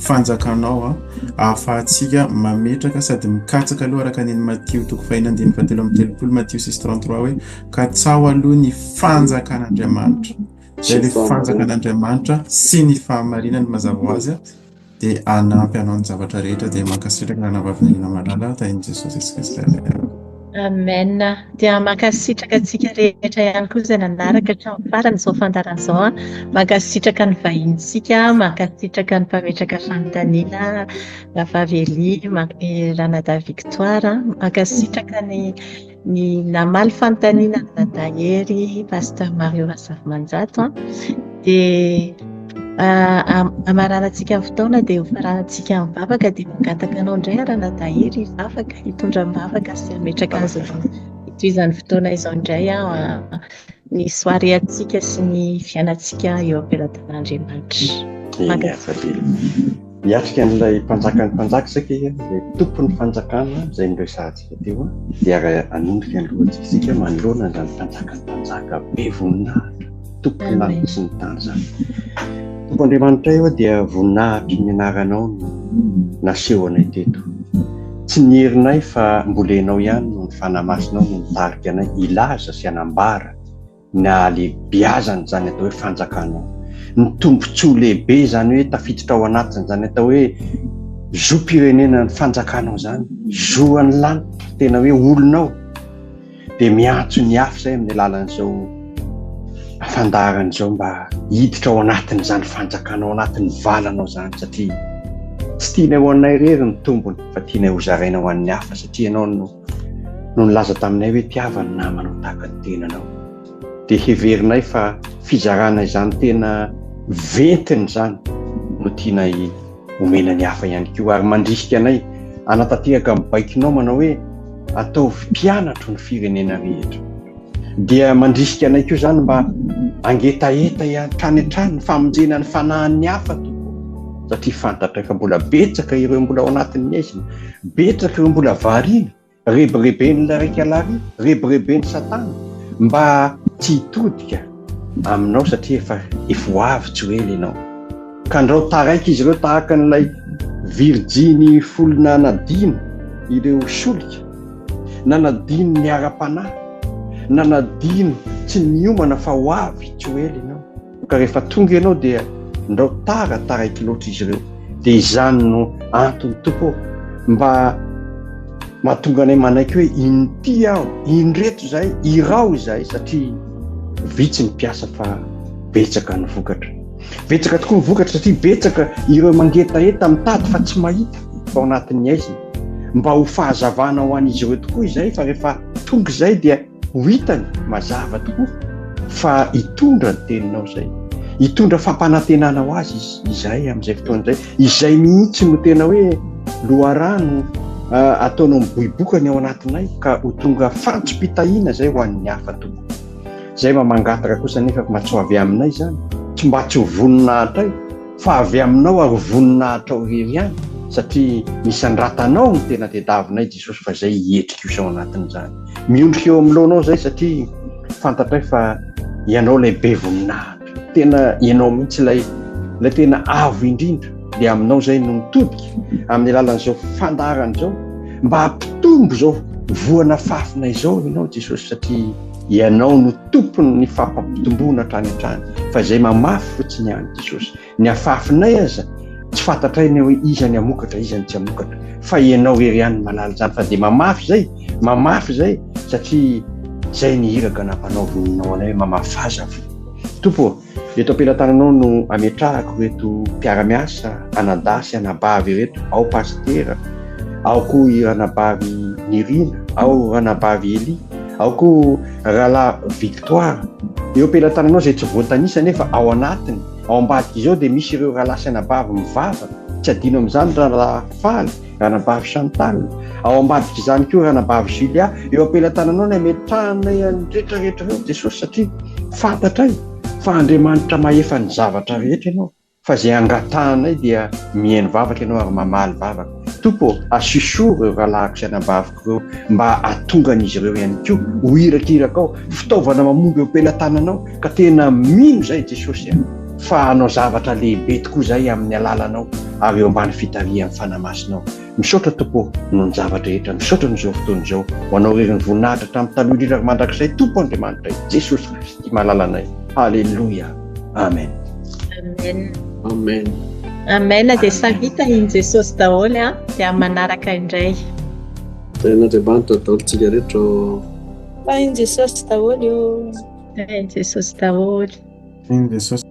fanjakanao, ahafahantsika mametraka sady mikatsaka aloha araka ny Matio toko fahiny andininy fahatelo amby telopolo, Matio 6:33 hoe Katsaho aloha ny fanjakan'Andriamanitra. Izay ilay fanjakan'Andriamanitra sy ny fahamarinany mazava ho azy dia hanampy anao ny zavatra rehetra. Dia mankasitraka ranabavy Nirina Malala, tahin'i Jesosy isika tsirairay avy. Amen. Dia mankasitraka antsika rehetra ihany koa izay nanaraka hatramin'ny farany izao fandaharana izao. Mankasitraka ny vahinintsika, mankasitraka ny mpametraka fanontaniana, Rahavavy Elia, Ranadahy Victoire. Mankasitraka ny Ny namaly fanontaniana an'i Hery, Pasteur Mario Razafimanjato, dia hamaranantsika ny fotoana dia hofaranantsika amin'ny vavaka dia mangataka anao indray Ranadahy Hery hivavaka, hitondra am-bavaka sy hametraka azy hitohizan'ny fotoana izao indray aho ny soirée antsika sy ny fiainantsika eo am-pelatan'Andriamanitra. Eny Fadila. Hiatrika an'ilay Mpanjakan'ny mpanjaka isika, ilay Tompon'ny fanjakana izay noresahantsika teo, dia hanondrika ny lohantsika isika manoloana an'izany Mpanjakan'ny mpanjaka be voninahitra, Tompon'ny lanitra sy ny tany izany. Tompo Andriamanitray ô, dia voninahitry ny anaranao no nasehonay teto. Tsy ny herinay fa mbola Ianao ihany no ny Fanahy Masinao no nitarika anay hilaza sy hanambara ny hahalehibiazana izany atao hoe fanjakanao, ny tombontsoa lehibe izany hoe tafiditra ao anatin'izany atao hoe zom-pirenena ny fanjakanao izany, zo an'ny lanitra, tena hoe olonao, dia miantso ny hafa izay amin'ny alalan'izao fandaharana izao mba hiditra ao anatin'izany fanjakanao, ao anatin'ny valanao izany, satria tsy tianay ho anay irery ny tombony fa tianay hozaraina ho an'ny hafa satria ianao no no nilaza taminay hoe tiava ny namanao tahaka ny tenanao, dia heverinay fa fizarana izany tena ventiny izany no tianay omena ny hafa ihany koa, ary mandrisika anay hanatanteraka ny baikonao manao hoe ataovy mpianatro ny firenena rehetra. Dia mandrisika anay koa izany mba hangetaheta hatrany hatrany ny famonjena ny fanahin'ny hafa tompoko, satria fantatray fa mbola betsaka ireo mbola ao anatin'ny haizina, betsaka ireo mbola variana, rebireben'ilay raika lary, rebireben'i Satana mba tsy hitodika aminao satria efa efa ho avy tsy ho ela ianao. Ka ndrao taraiky izy ireo tahaka an'ilay virjiny folo nanadino ireo solika, nanadino ny ara-panahy, nanadino tsy niomana fa ho avy tsy ho ela ianao. Ka rehefa tonga ianao dia ndrao tara taraiky loatra izy ireo. Dia izany no antony Tompo ô, mba mahatonga anay manaiky hoe inty aho, indreto izahay, iraho izahay satria vitsy ny mpiasa fa betsaka ny vokatra. Betsaka tokoa ny vokatra satria betsaka ireo mangetaheta mitady fa tsy mahita fa ao anatin'ny haizina. Mba ho fahazavana ho an'izy ireo tokoa izay fa rehefa tonga izay dia Ho hitany mazava tokoa fa hitondra ny teninao izay. Hitondra fampanantenana ho azy izy izay amin'izay fotoana izay. Izay mihitsy no tena hoe loharano ataonao miboiboka ny ao anatinay ka ho tonga fantsom-pitahiana izay ho an'ny hafa Tompo. Izay mba mangataka kosa nefa mba tsy ho avy aminay izany, tsy mba tsy ho voninahitray fa avy aminao ary ho voninahitrao irery ihany satria ny sandratanao no tena tediavinay Jesosy fa izay hihetrika kosa ao anatin'izany. Miondrika eo aminao izay satria fantatray fa ianao ilay be voninahitra. Tena ianao mihitsy ilay ilay tena avo indrindra. Dia aminao izay no mitodika amin'ny alalan'izao fandaharana izao mba hampitombo izao voa nafafina izao ianao Jesosy satria ianao no tompon'ny fampampitomboana hatrany hatrany fa izay mamafy fotsiny ihany Jesosy. Ny afafinay aza tsy fantatray ny hoe iza ny hamokatra iza ny tsy hamokatra fa ianao irery ihany no mahalala izany fa dia mamafy izay mamafy izay satria izay ny iraka nampanaovinao anay hoe mamafaza voa. Tompo ô, eto am-pelatananao no ametrahako ireto mpiara-miasa anadahy sy anabavy ireto, ao Pasitera, ao koa i Ranabavy Nirina, ao Ranabavy Elia, ao koa Rahalahy Victoire. Eo am-pelatananao izay tsy voatanisa nefa ao anatiny. Ao ambadika izao dia misy ireo rahalahy sy anabavy mivavaka, tsy adino amin'izany rahalahy Faly, ranabavy Chantal, ao ambadika izany koa ranabavy Julia, eo am-pelatananao ny ametrahanay an'ny rehetra rehetra ireo Jesosy satria Fantatray fa Andriamanitra mahefa ny zavatra rehetra Ianao, fa izay angatahanay dia mihaino vavaka Ianao ary mamaly vavaka. Tompo ô, asio soa ireo rahalahiko sy anabaviko ireo mba hahatonga an'izy ireo ihany koa ho irakirakao, fitaovana mamomby eo am-pelatananao, ka tena mino izahay Jesosy a, fa hanao zavatra lehibe tokoa izahay amin'ny alalanao ary eo ambany fitarihan'ny Fanahy Masinao. Misaotra Tompo ô noho ny zava-drehetra, misaotra noho izao fotoana izao, ho Anao irery ny voninahitra hatramin'ny taloha indrindra ary mandrakizay Tompo Andriamanitray, Jesosy Kristy malalanay. Haleloia. Amen. Amen. Amen. Amen dia samy tahin'i Jesosy daholo an, dia amin'ny manaraka indray. Tahin'Andriamanitra daholo tsika rehetra ô. Tahin'i Jesosy daholo ô. Tahin'i Jesosy daholo. Tahin'i Jesosy.